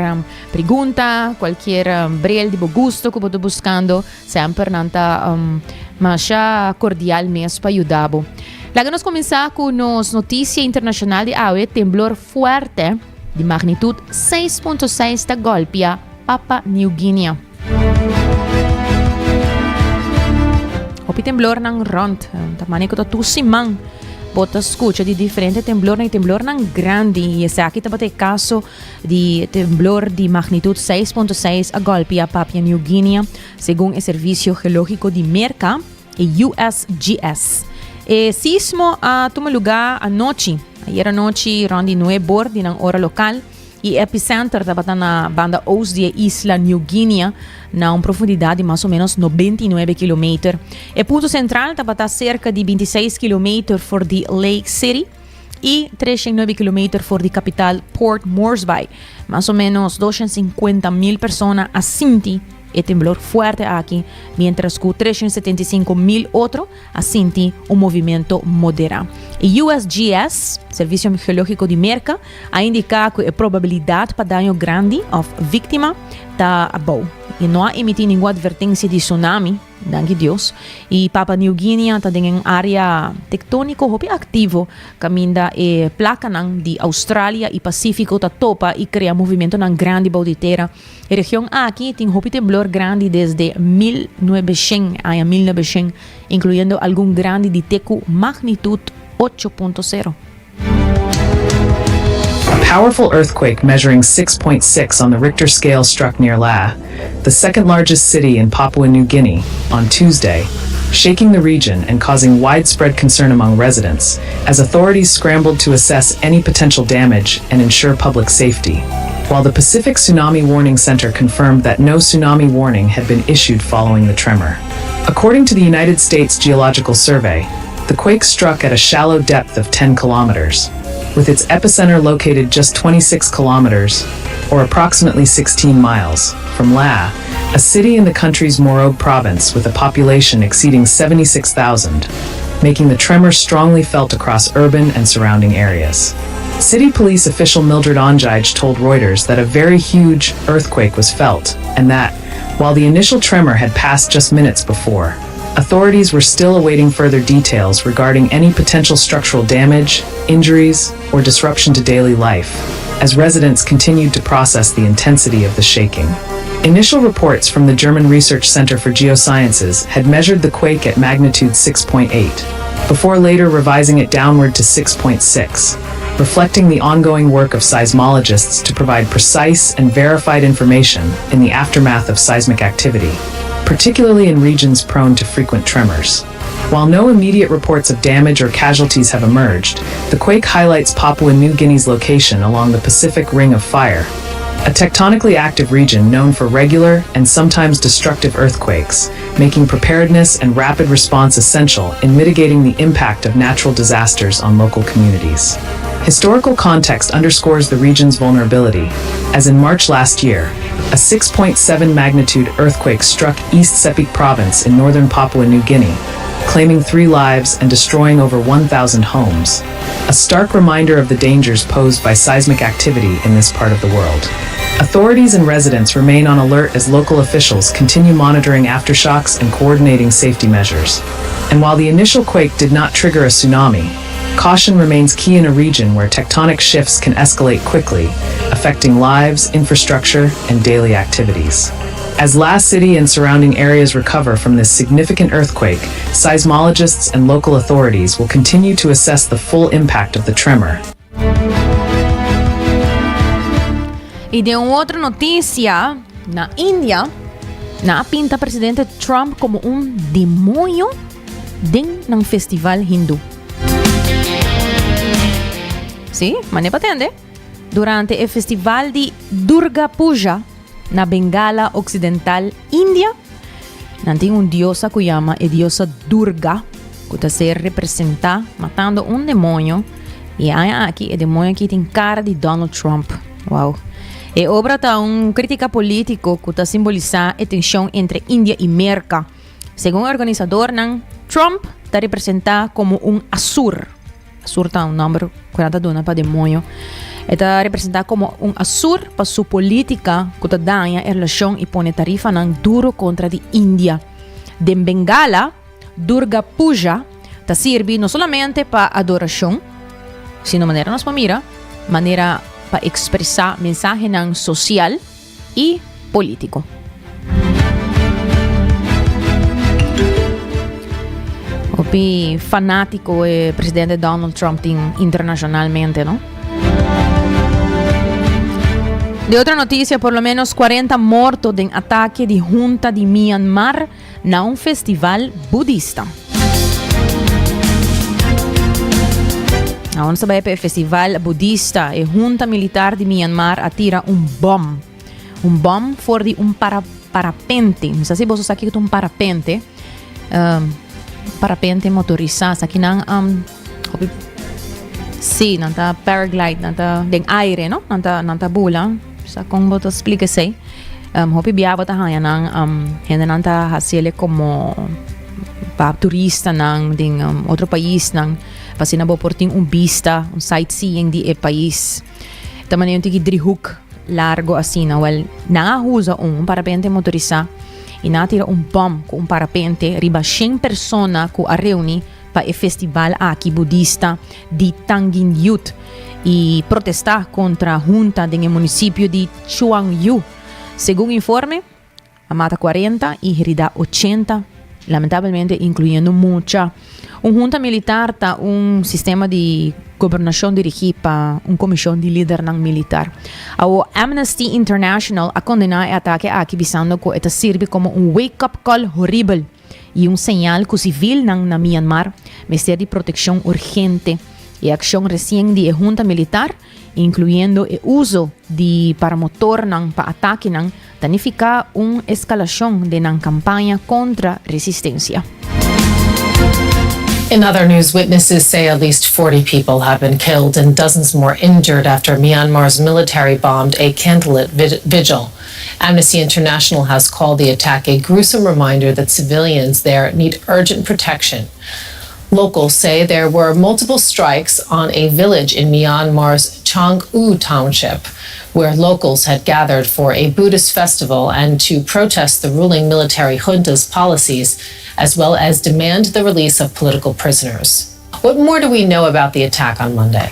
pregunta, kualkier bril di bo gusto ku bo ta buskando. Semper nan ta masha kordial mes pa yuda bo. Laga nos kuminsá ku nos notisia internashonal di awe, Temblor fuerte di magnitut 6.6 ta gòlpia Papua New Guinea. Hopi temblornan rond. Ta mane ku ta tur siman bo ta skucha di diferente temblornan i temblornan grandi. I esaki tabata e kaso di temblor di magnitut 6.6 a gòlpia Papua New Guinea, segun e Servisio Geológiko di Merka, e USGS. E sismo a tuma lugá anochi, ayer anochi rònt di nuebor di nan ora lokal. E epicenter tabata na banda oost di e isla New Guinea, na un profundidat di mas o menos 99 kilometer. E punto sentral tabata serka di 26 kilometer for di Lake City i 309 kilometer for di kapital Port Moresby. Mas o menos 250 mil persona a sinti e temblor fuerte aki, mientras ku 375 mil otro a sinti un movimento moderá. E USGS, Servisio Geológiko di Merka, a indiká ku e probabilidat pa daño grandi òf víktima ta abou. E no a emití ningun atvertensia di tsunami, danki Dios. I Papua New Guinea ta den un área tektóniko hopi aktivo kaminda e plakanan di Australia i Pasífiko ta topa i krea movimentonan grandi bou di tera. E region aki tin hopi temblor grandi desde 1900, aña 1900, inkluyendo algun grandi di te ku magnitut 8.0. A powerful earthquake measuring 6.6 on the Richter scale struck near Lae, the second largest city in Papua New Guinea, on Tuesday, shaking the region and causing widespread concern among residents as authorities scrambled to assess any potential damage and ensure public safety. While the Pacific Tsunami Warning Center confirmed that no tsunami warning had been issued following the tremor. According to the United States Geological Survey, the quake struck at a shallow depth of 10 kilometers, with its epicenter located just 26 kilometers, or approximately 16 miles, from Lae, a city in the country's Morobe province with a population exceeding 76,000, making the tremor strongly felt across urban and surrounding areas. City police official Mildred Onjij told Reuters that a very huge earthquake was felt and that, while the initial tremor had passed just minutes before, authorities were still awaiting further details regarding any potential structural damage, injuries, or disruption to daily life, as residents continued to process the intensity of the shaking. Initial reports from the German Research Center for Geosciences had measured the quake at magnitude 6.8, before later revising it downward to 6.6, reflecting the ongoing work of seismologists to provide precise and verified information in the aftermath of seismic activity, particularly in regions prone to frequent tremors. While no immediate reports of damage or casualties have emerged, the quake highlights Papua New Guinea's location along the Pacific Ring of Fire, a tectonically active region known for regular and sometimes destructive earthquakes, making preparedness and rapid response essential in mitigating the impact of natural disasters on local communities. Historical context underscores the region's vulnerability, as in March last year, a 6.7 magnitude earthquake struck East Sepik province in northern Papua New Guinea, claiming three lives and destroying over 1,000 homes. A stark reminder of the dangers posed by seismic activity in this part of the world. Authorities and residents remain on alert as local officials continue monitoring aftershocks and coordinating safety measures. And while the initial quake did not trigger a tsunami, caution remains key in a region where tectonic shifts can escalate quickly, affecting lives, infrastructure, and daily activities. As La City and surrounding areas recover from this significant earthquake, seismologists and local authorities will continue to assess the full impact of the tremor. Y den un otro noticia, na India, nan a pinta presidente Trump como un demonio den nan festival hindu. Sí, mane pa tende. Durante e festival di Durga Puja na Bengala Occidental, India, nan tin un diosa cu yama e diosa Durga, cu ta ser representa matando un demonio. Y e aña aki e demonio aki tin cara di Donald Trump. Wow. E obra ta un critica politico cu ta simbolisa e tension entre India y Merca. Segun e organisadornan, Trump ta representa como un asur. Asur ta un nomber ku nan ta duna pa demoño. E ta representá komo un asur pa su polítika ku ta daña e relashon i pone tarifanan duro kontra di India. Den Bengala, Durga Puja ta sirbi no solamente pa adorashon, sino manera nos por mira, manera pa ekspresá mensahenan sosial. i polítiko. Hopi fanátiko e presidente Donald Trump tin internashonalmente, no? De otro noticia, por lo menos 40 morto den atake di junta di Myanmar na un festival budista. Aon sa bai pa e festival budista, e junta militar di Myanmar a tira un bom. Un bom for di un para, parapente. No sa si boso sa kiko ta un parapente. Um, parapente motorisá. Sa kinan um, hopi, sí, nan ta paraglide, nan ta den aire, no? Nan ta, nan ta bula. Sa kon bo ta splika esei. Um, hopi bia bo ta haña nan, um, hendenan ta hasiele komo pa turistanan den um, otro paisnan, pa asina bo por tin un bista, un sightseeing di e pais. Ta manera un tiki driehoek largo asina. Wel, nan a usa un, un parapente motorisá i nan a tira un bom ku un parapente riba shen persona ku a reuni pa e festival aki budista di Tanginyut i protestá kontra hunta den e munisipio di Chuangyu. Segun informe, a mata 40 i heridá 80, lamentabelmente inkluyendo mucha. Un hunta militar ta un sistema di gobernashon dirigí pa un komishon di lidernan militar. Awo Amnesty International a kondená e atake aki bisando ku e ta sirbi komo un wake-up call horibel i un señal ku sivilnan na Myanmar mester di protekshon urgente. E akshon resien di e hunta militar, inkluyendo e uso di paramotornan pa atakenan, ta nifiká un eskalashon den nan kampaña kontra resistensia. In other news, witnesses say at least 40 people have been killed and dozens more injured after Myanmar's military bombed a candlelit vigil. Amnesty International has called the attack a gruesome reminder that civilians there need urgent protection. Locals say there were multiple strikes on a village in Myanmar's Chang'u township, where locals had gathered for a Buddhist festival and to protest the ruling military junta's policies, as well as demand the release of political prisoners. What more do we know about the attack on Monday?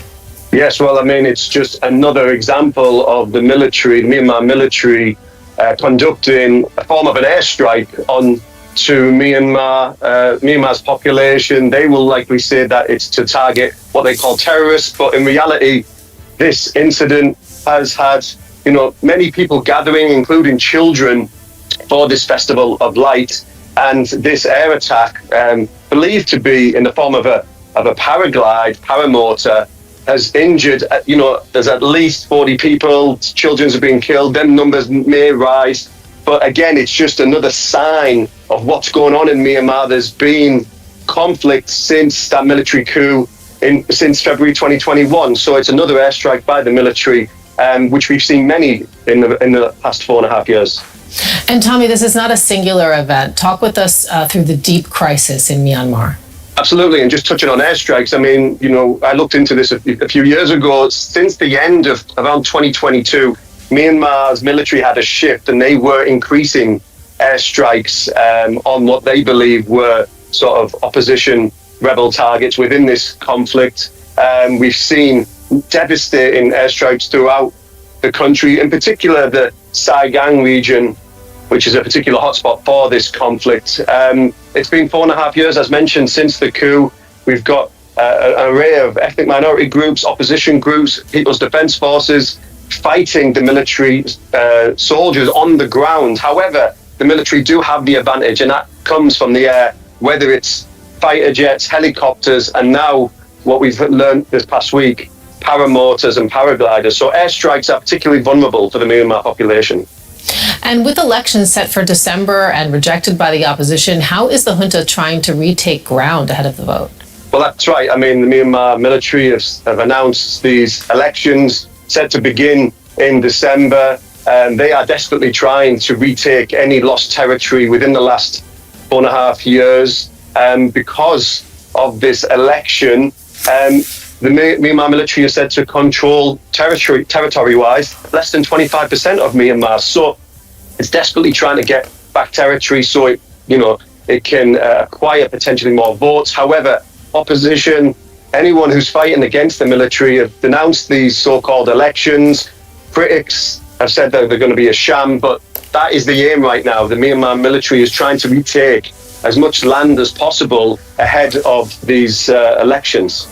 Yes, well, I mean, it's just another example of the military, the Myanmar military, uh, conducting a form of an airstrike on to Myanmar, uh, Myanmar's population. They will likely say that it's to target what they call terrorists, but in reality, this incident has had, you know, many people gathering, including children, for this festival of light. And this air attack, um, believed to be in the form of a of a paraglide, paramotor, has injured, uh, you know, there's at least 40 people, children have been killed, them numbers may rise. But again, it's just another sign of what's going on in Myanmar. There's been conflict since that military coup in since February 2021. So it's another airstrike by the military, um, which we've seen many in the in the past four and a half years. And Tommy, this is not a singular event. Talk with us uh, through the deep crisis in Myanmar. Absolutely, and just touching on airstrikes, I mean, you know, I looked into this a, a few years ago. Since the end of around 2022, Myanmar's military had a shift and they were increasing airstrikes um, on what they believe were sort of opposition rebel targets within this conflict. Um, we've seen devastating airstrikes throughout the country, in particular the Saigang region, which is a particular hotspot for this conflict. Um, it's been four and a half years, as mentioned, since the coup. We've got uh, an array of ethnic minority groups, opposition groups, People's Defense Forces fighting the military uh, soldiers on the ground. However, the military do have the advantage, and that comes from the air, whether it's fighter jets, helicopters, and now what we've learned this past week, paramotors and paragliders. So airstrikes are particularly vulnerable for the Myanmar population. And with elections set for December and rejected by the opposition, how is the junta trying to retake ground ahead of the vote? Well, that's right. I mean, the Myanmar military have, have announced these elections set to begin in December. And they are desperately trying to retake any lost territory within the last four and a half years. Um, because of this election, um, the Myanmar military is said to control territory, territory-wise, less than 25% of Myanmar. So it's desperately trying to get back territory so it, you know, it can uh, acquire potentially more votes. However, opposition, anyone who's fighting against the military have denounced these so-called elections. Critics have said that they're going to be a sham, but that is the aim right now. The Myanmar military is trying to retake as much land as possible ahead of these uh, elections.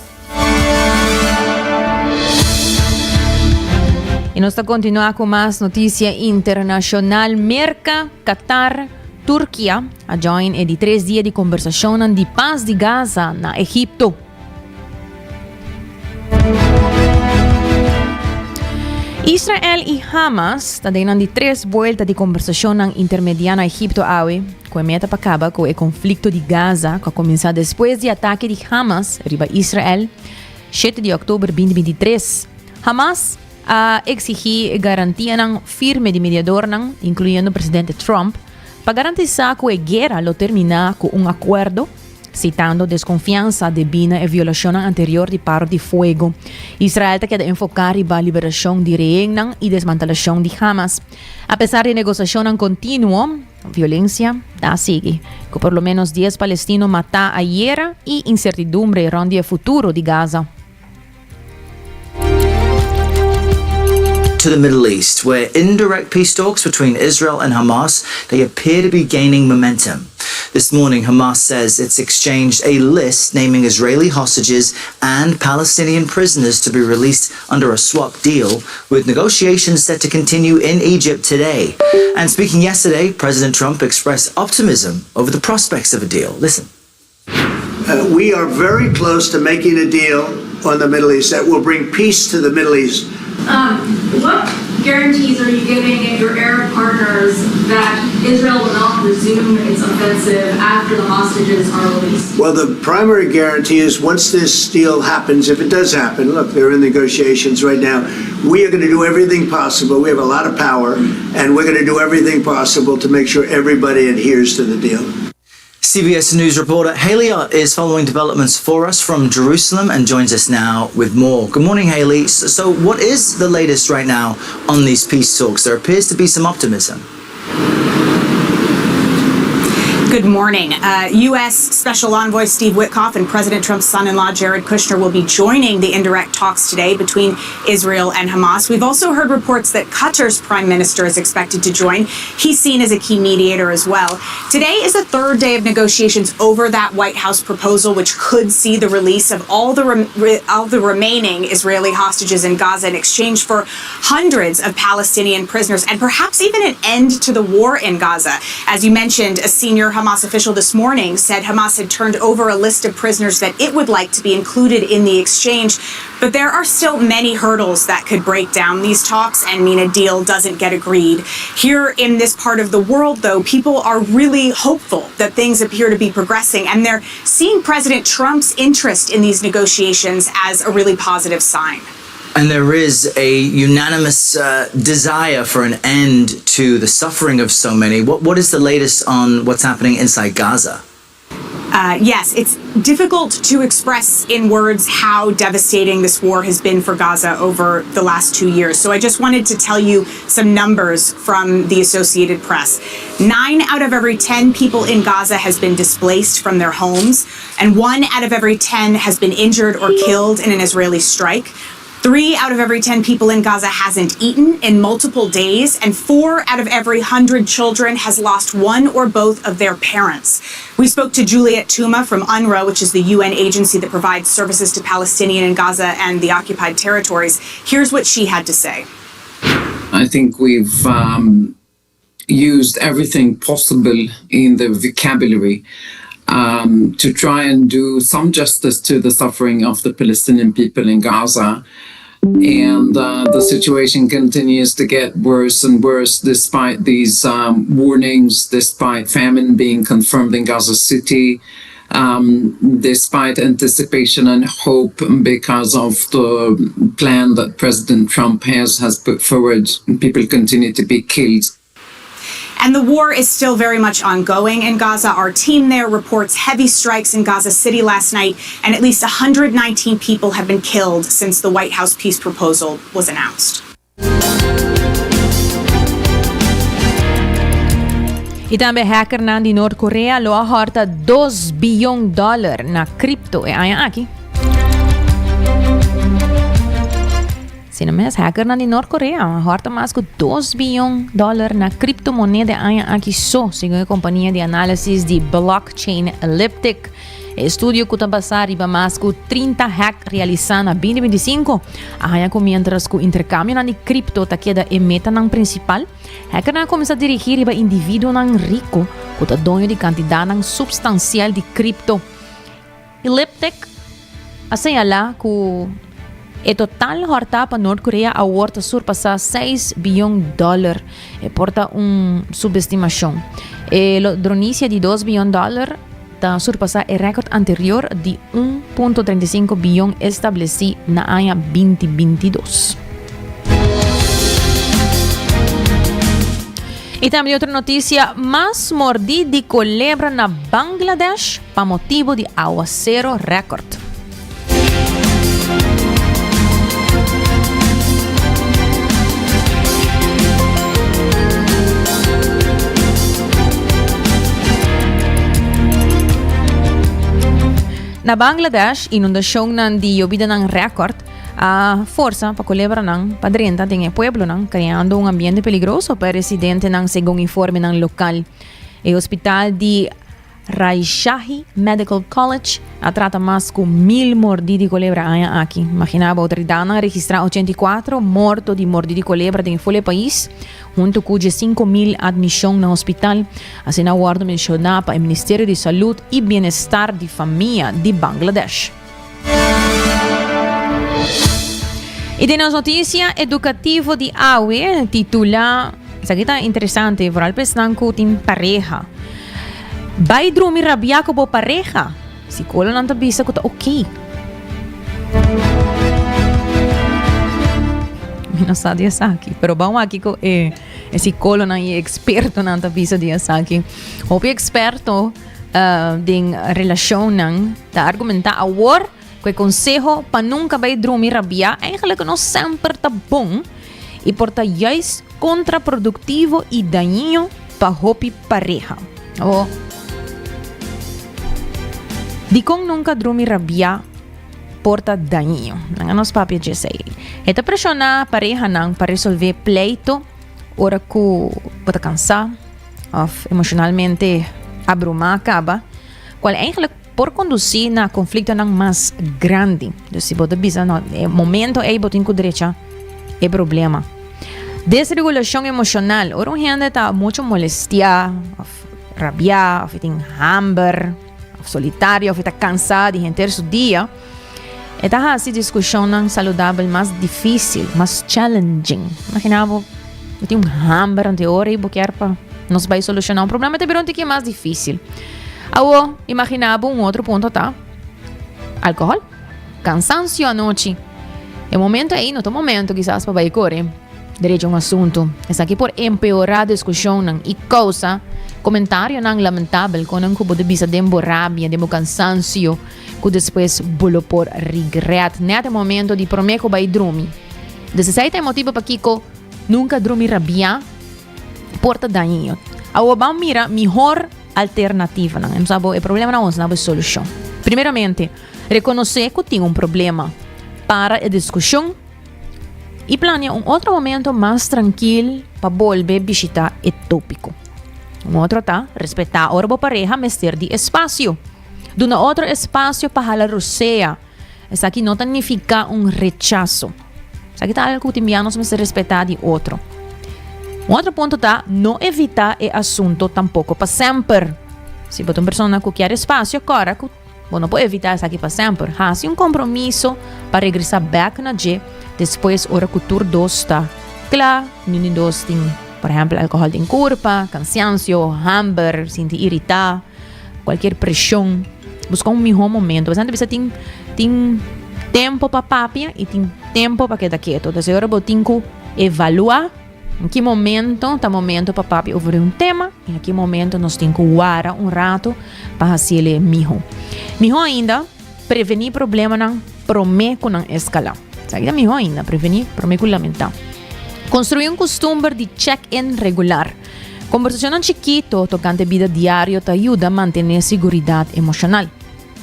Y nos ta continua cu mas noticia internacional. Merca, Qatar, Turkia a join e di tres dia di conversacionnan di paz di Gaza na Egipto. Israel y Hamas ta den nan di tres vuelta di conversacionnan intermedia na Egipto awe, cu e meta pa caba cu e conflicto di Gaza cu a cuminsa despues di atake di Hamas riba Israel 7 di october 2023. Hamas a exigi garantianan firme di mediadornan, incluyendo presidente Trump, pa garantisa cu e guera lo termina cu un acuerdo, Citando desconfiansa debí na e violacionnan anterior di paro di fuego, Israel ta keda enfoca riba liberacion di rehennan y desmantelacion di Hamas. Apesar di negociacionnan continuo, violencia ta sigui, cu por lo menos dies palestino matá ayera y incertidumbre rond di e futuro di Gaza. To the Middle East, where indirect peace talks between Israel and Hamas, they appear to be gaining momentum. This morning, Hamas says it's exchanged a list naming Israeli hostages and Palestinian prisoners to be released under a swap deal, with negotiations set to continue in Egypt today. And speaking yesterday, President Trump expressed optimism over the prospects of a deal. Listen. Uh, we are very close to making a deal on the Middle East that will bring peace to the Middle East. Um, what guarantees are you giving your Arab partners that Israel will not resume its offensive after the hostages are released? Well, the primary guarantee is once this deal happens, if it does happen, look, they're in negotiations right now, we are going to do everything possible. We have a lot of power, and we're going to do everything possible to make sure everybody adheres to the deal. CBS News reporter Haley Ott is following developments for us from Jerusalem and joins us now with more. Good morning, Haley. So, what is the latest right now on these peace talks? There appears to be some optimism. Good morning. Uh, U.S. Special Envoy Steve Witkoff and President Trump's son in law Jared Kushner will be joining the indirect talks today between Israel and Hamas. We've also heard reports that Qatar's prime minister is expected to join. He's seen as a key mediator as well. Today is the third day of negotiations over that White House proposal, which could see the release of all the, re- all the remaining Israeli hostages in Gaza in exchange for hundreds of Palestinian prisoners and perhaps even an end to the war in Gaza. As you mentioned, a senior Hamas official this morning said Hamas had turned over a list of prisoners that it would like to be included in the exchange. But there are still many hurdles that could break down these talks and mean a deal doesn't get agreed. Here in this part of the world, though, people are really hopeful that things appear to be progressing, and they're seeing President Trump's interest in these negotiations as a really positive sign. And there is a unanimous uh, desire for an end to the suffering of so many. What, what is the latest on what's happening inside Gaza? Uh, yes, it's difficult to express in words how devastating this war has been for Gaza over the last two years. So I just wanted to tell you some numbers from the Associated Press. Nine out of every 10 people in Gaza has been displaced from their homes, and one out of every 10 has been injured or killed in an Israeli strike. Three out of every 10 people in Gaza hasn't eaten in multiple days, and four out of every 100 children has lost one or both of their parents. We spoke to Juliet Touma from UNRWA, which is the UN agency that provides services to Palestinian in Gaza and the occupied territories. Here's what she had to say. I think we've um, used everything possible in the vocabulary um, to try and do some justice to the suffering of the Palestinian people in Gaza. And uh, the situation continues to get worse and worse despite these um, warnings, despite famine being confirmed in Gaza City, um, despite anticipation and hope because of the plan that President Trump has, has put forward, people continue to be killed. And the war is still very much ongoing in Gaza. Our team there reports heavy strikes in Gaza City last night, and at least 119 people have been killed since the White House peace proposal was announced. Y tambe hackernan di Noord Korea lo a horta 2 biyon dollar na crypto e aña aki. Asina mes, hackernan di Noord Korea a horta mas ku 2 biyon dollar na criptomoneda e aña aki so, segun e kompania di análisis di blockchain Elliptic. E estudio ku ta basá riba mas ku 30 hack realisá na 2025 a haña ku miéntras ku interkambionan di kripto ta keda e metanan prinsipal, hackernan a kuminsá dirigí riba individuonan riku ku ta doño di kantidatnan supstansial di kripto. Elliptic a señalá ku e total hòrtá pa Nort Korea awor ta surpasá seis biyon dòler. E por ta un subestimashon. E ladronisia di dos biyon dòler ta surpasá e rèkòrt anterior di un punto 35 biyon establesí na aña 2022. I tambe otro notisia, mas mordí di kolebra na Bangladesh pa motibu di awasero rèkòrt. Na Bangladesh, inundashonnan di yobidanan rèkòrt a forsa pa kolebranan pa drenta den e pueblonan, kreando un ambiente peligroso pa e residentenan, segun informenan lokal. E hospital di Rajshahi Medical College a trata mas ku mil mordí di kolebra aña aki. Imaginá bo, outoridatnan a registrá 84 morto di mordí di kolebra den ful e pais, huntu ku 15,000 admishon na hospital. Asina a wòrdu menshoná pa e Ministerio di Salud i Bienestar di Famia di Bangladesh. I den nos notisia edukativo di awe titulá, esaki ta interesante, vooral pa esnan ku tin pareha. Bai drumi rabiá ku bo pareha? Psikólogonan ta bisa ku ta oké. Mi no sa di esaki, pero ban wak kiko e e psikólogonan i ekspertonan ta bisa di esaki. Hopi eksperto uh, den relashonnan ta argumentá awor ku e konseho pa nunka bai drumi rabiá eigenlijk no semper ta bon i por ta juist kontraproduktivo i dañino pa hopi pareha. O Dikon nunka drumi rabiá por ta dañino? Nan a nos papia dje esei. E ta preshoná parehanan pa resolvé pleito ora ku bo ta kansá òf emoshonalmente abrumá kaba, kual eigenlijk por kondusí na konfliktonan mas grandi. Dus si bo ta bisa no, e momento ei bo tin ku drecha e problema. Desregulashon emoshonal, ora un hende ta mucho molestiá òf rabiá òf e tin hamber òf solitario òf e ta kansá di henter su dia, e ta hasi diskushonnan saludabel mas difísil, mas challenging. Imaginá bo, bo tin un hamber ante ora i bo kier pa nos bai solushoná un problema, ta bira un tiki mas difísil. Awo, imaginá bo un otro punto ta alkohòl, kansansio anochi. E momento ei no ta momento kisas pa bai kore derecho un asuntu. Esaki por empeorá diskushonnan i kousa komentarionan lamentabel konan ku bo ta bisa den bo rabia, den bo kansansio, ku despues bo lo por regret. Nèt e momento di promé ku bai drumi. Dus esei ta e motibu pakiko nunka drumi rabiá por ta dañino. Awor ban mira mihor alternativanan. Nos abo e problemanan nos abo e solushon. Primeramente, rekonosé ku tin un problema. Para e diskushon i plania un otro momento mas trankil pa bolbe bishitá e tópiko. Un otro ta respetá ora bo pareha mester di espasio. Duna otro espasio pa hala rosea. Esaki no ta nifiká un rechaso. Esaki ta algu ku tin bia nos mester respetá di otro. Un otro punto ta no evitá e asunto tampoko pa semper. Si bo ta un persona ku kier espasio, kòrda ku bo no por evitá esaki pa semper. Hasi un kompromiso pa regresá bèk na dje despues ora ku tur dos ta kla, niun di dos tin, por ehèmpel, alkohòl den kurpa, kansiansio, hamber, sinti iritá. Cualkier presion, busca un miho momento. Bastante bisa tin tin tempo pa papia y tin tempo pa keda keto. Entonces ora bo tin cu evalua en ki momento ta momento pa papia over un tema y en ki momento nos tin cu wara un rato pa haciele miho. Miho ainda, preveni problemanan prome cu nan escala. Esaki ta miho ainda, preveni prome cu lamenta. Construi un custumber di check-in regular. Kombersashonnan chikito tokante bida diario ta yuda mantené siguridat emoshonal.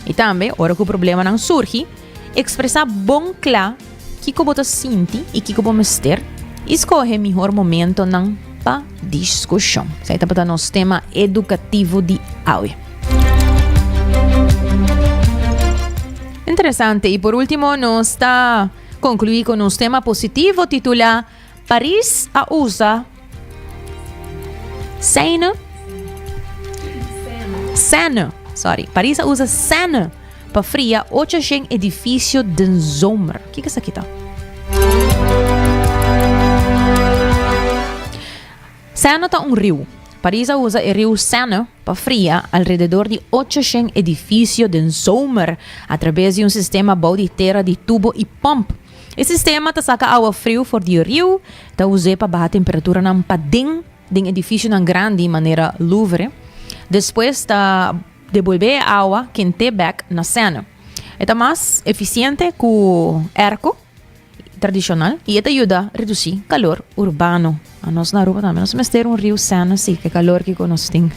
I tambe, ora ku problemanan surgi, ekspresá bon kla kiko bo ta sinti i kiko bo mester i skohe mihor momentonan pa diskushon. Esei tabata nos tema edukativo di awe. Interesante. I por último nos ta konkluí ku nos tema positivo titulá Paris a usa Seine Seine, sorry. Paris a usa Seine pa fria 800 edifisio den zomer. Kiko esaki ta? Seine ta un riu. Paris a usa e riu Seine pa fria alrededor di 800 edifisio den zomer a traves di un sistema bou di tera di tubo i pòmp. E sistema ta saka awa friu for di e riu, ta us'é pa baha temperaturanan paden den edifisionan grandi manera Louvre. Despues ta debolbé e awa kent'é bèk na Seine. E ta mas efisiente ku airco tradishonal i e ta yuda redusí kalor urbano. Anos na Aruba tambe nos mester un riu Seine si, ke kalor kiko nos tin.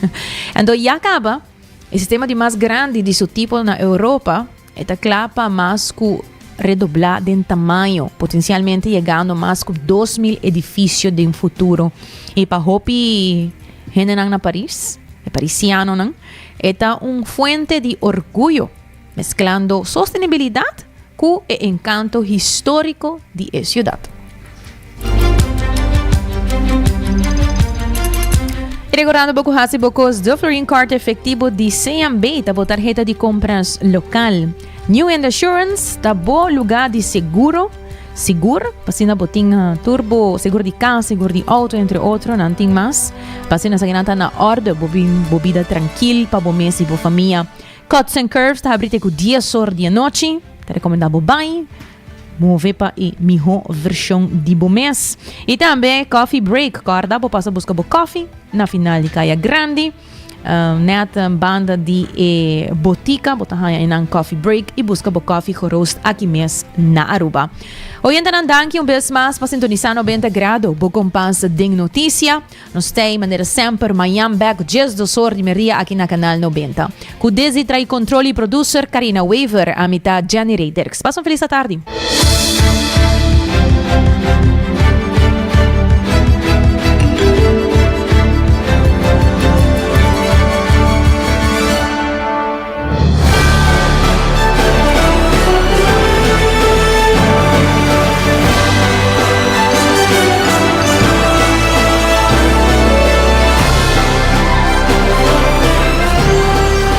Anto ya kaba e sistema di mas grandi di su tipo na Europa. E ta kla pa mas ku redoblá den tamaño, potensialmente yegando mas ku 2000 edifisio den futuro. I pa hopi hendenan na Paris, e parisianonan, e ta un fuente di orguyo, mesklando sostenibilidat ku e enkanto históriko di e siudat. Y recordando bo cu haci bo cos de Florin Card efectivo di CMB ta bo tarjeta di compras local. New End Assurance ta bo lugar di seguro, sigur, pasina bo tin eh, turbo, seguro di cas, seguro di auto, entre otro, nan tin mas. Pasina sa ta na orde, bo bin bo vida tranquil pa bo mes y bo familia. Cuts and Curves ta habri te cu 10 or di anochi. Ta recomenda bo bai. Move pa e mihó vershon di bo mes. I tambe Coffee Break. Kòrda bo pasa buska bo kòfi na final di Kaya Grandi. Nèt banda di e botika bo ta haña einan Coffee Break i buska bo kòfi geroost aki mes na Aruba. Oyentenan danki un bes mas pa sintonisá 90 Grado, bo kompas den notisia. Nos tei manera semper mañan bek 12 or di merdia aki na Canal 90. Cu Desi trai control y producer Carina Wever, ami ta Jenny Ray Dirks. Pasa un feliz atardi.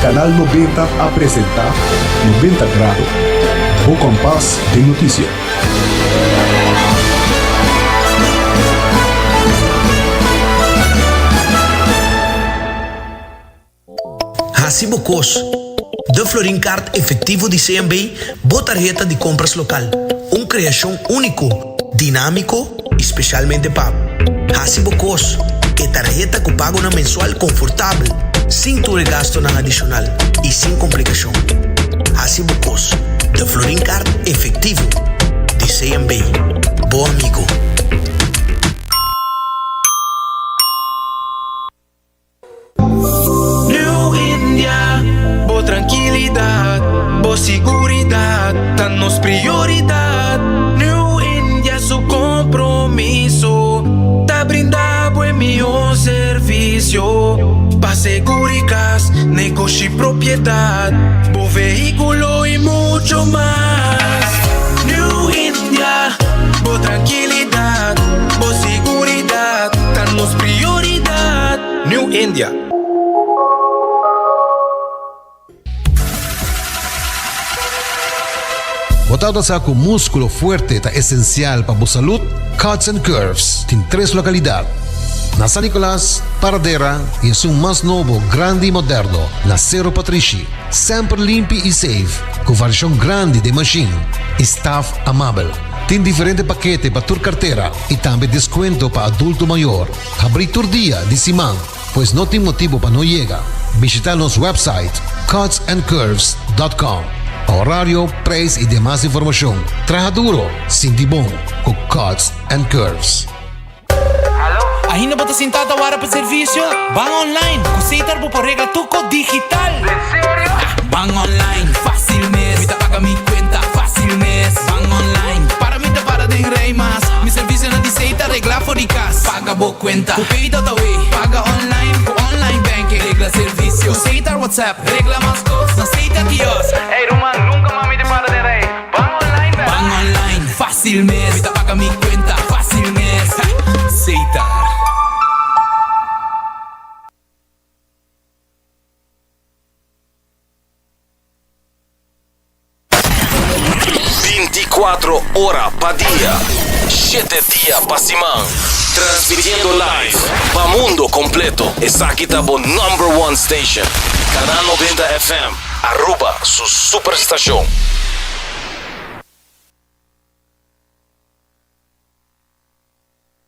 Canal 90 a presenta 90 Grado, bo kompas den notisia. Hasi bo kos. De Florin Card efectivo di CMB, bo tarheta di compras local. Un. kreashon úniko, dinámiko i spesialmente pa bo. Hasi bo kos, e tarheta ku pagonan mensual konfortabel, sin tur e gastunan adishonal i sin komplikashon. Hasi bo kos, De Florin Card efektivo di CMB. Bo amigo. New India, bo trankilidat, bo siguridat ta nos prioridat. New India su kompromiso ta brinda bo e mihó servisio pa seguri kas, negoshi, propiedat, bo vehíkulo i mucho mas. New India, bo trankilidat, bo siguridat ta nos prioridat. New India. Bo tabata sa ku múskulo fuerte ta esensial pa bo salud? Cuts and Curves tin tres lokalidat, na San Nicolas, Paradera i esun mas nobo, grandi i moderno na Sero Patrishi. Semper limpi i safe, ku variashon grandi den mashin i staf amabel. Tin diferente pakete pa tur kartera i tambe deskuento pa adulto mayor. Habrí tur dia di siman, pues no tin motibu pa no yega. Bishita nos website cutsandcurves dot com pa horario, prijs i demas informashon. Traha duro, sinti bon ku Cuts and Curves. Ainda bo ta sintá ta wara pa servisio? Ban online! Ku Setar bo por regla tur kos digital! Ban online, fácil mes. Mi ta paga mi cuenta fácil mes. Ban online, para mi ta para den rij mas. Mi servicionan di Setar regla for di cas. Paga bo cuenta cu Pay.awe. Paga online cu online banking. Regla servicio cu Setar WhatsApp. Regla mas cos na Setar kiosk. Ey ruman, nunca mas mi ta para den rij. Ban online bera. Ban online, fácil mes. Mi ta paga mi cuenta fácil mes. Setar. Binticuatro ora pa dia, shete dia pa siman. Transmitiendo live pa mundo completo. Esaki ta bo number one station. Canal 90 FM, Aruba su superstacion.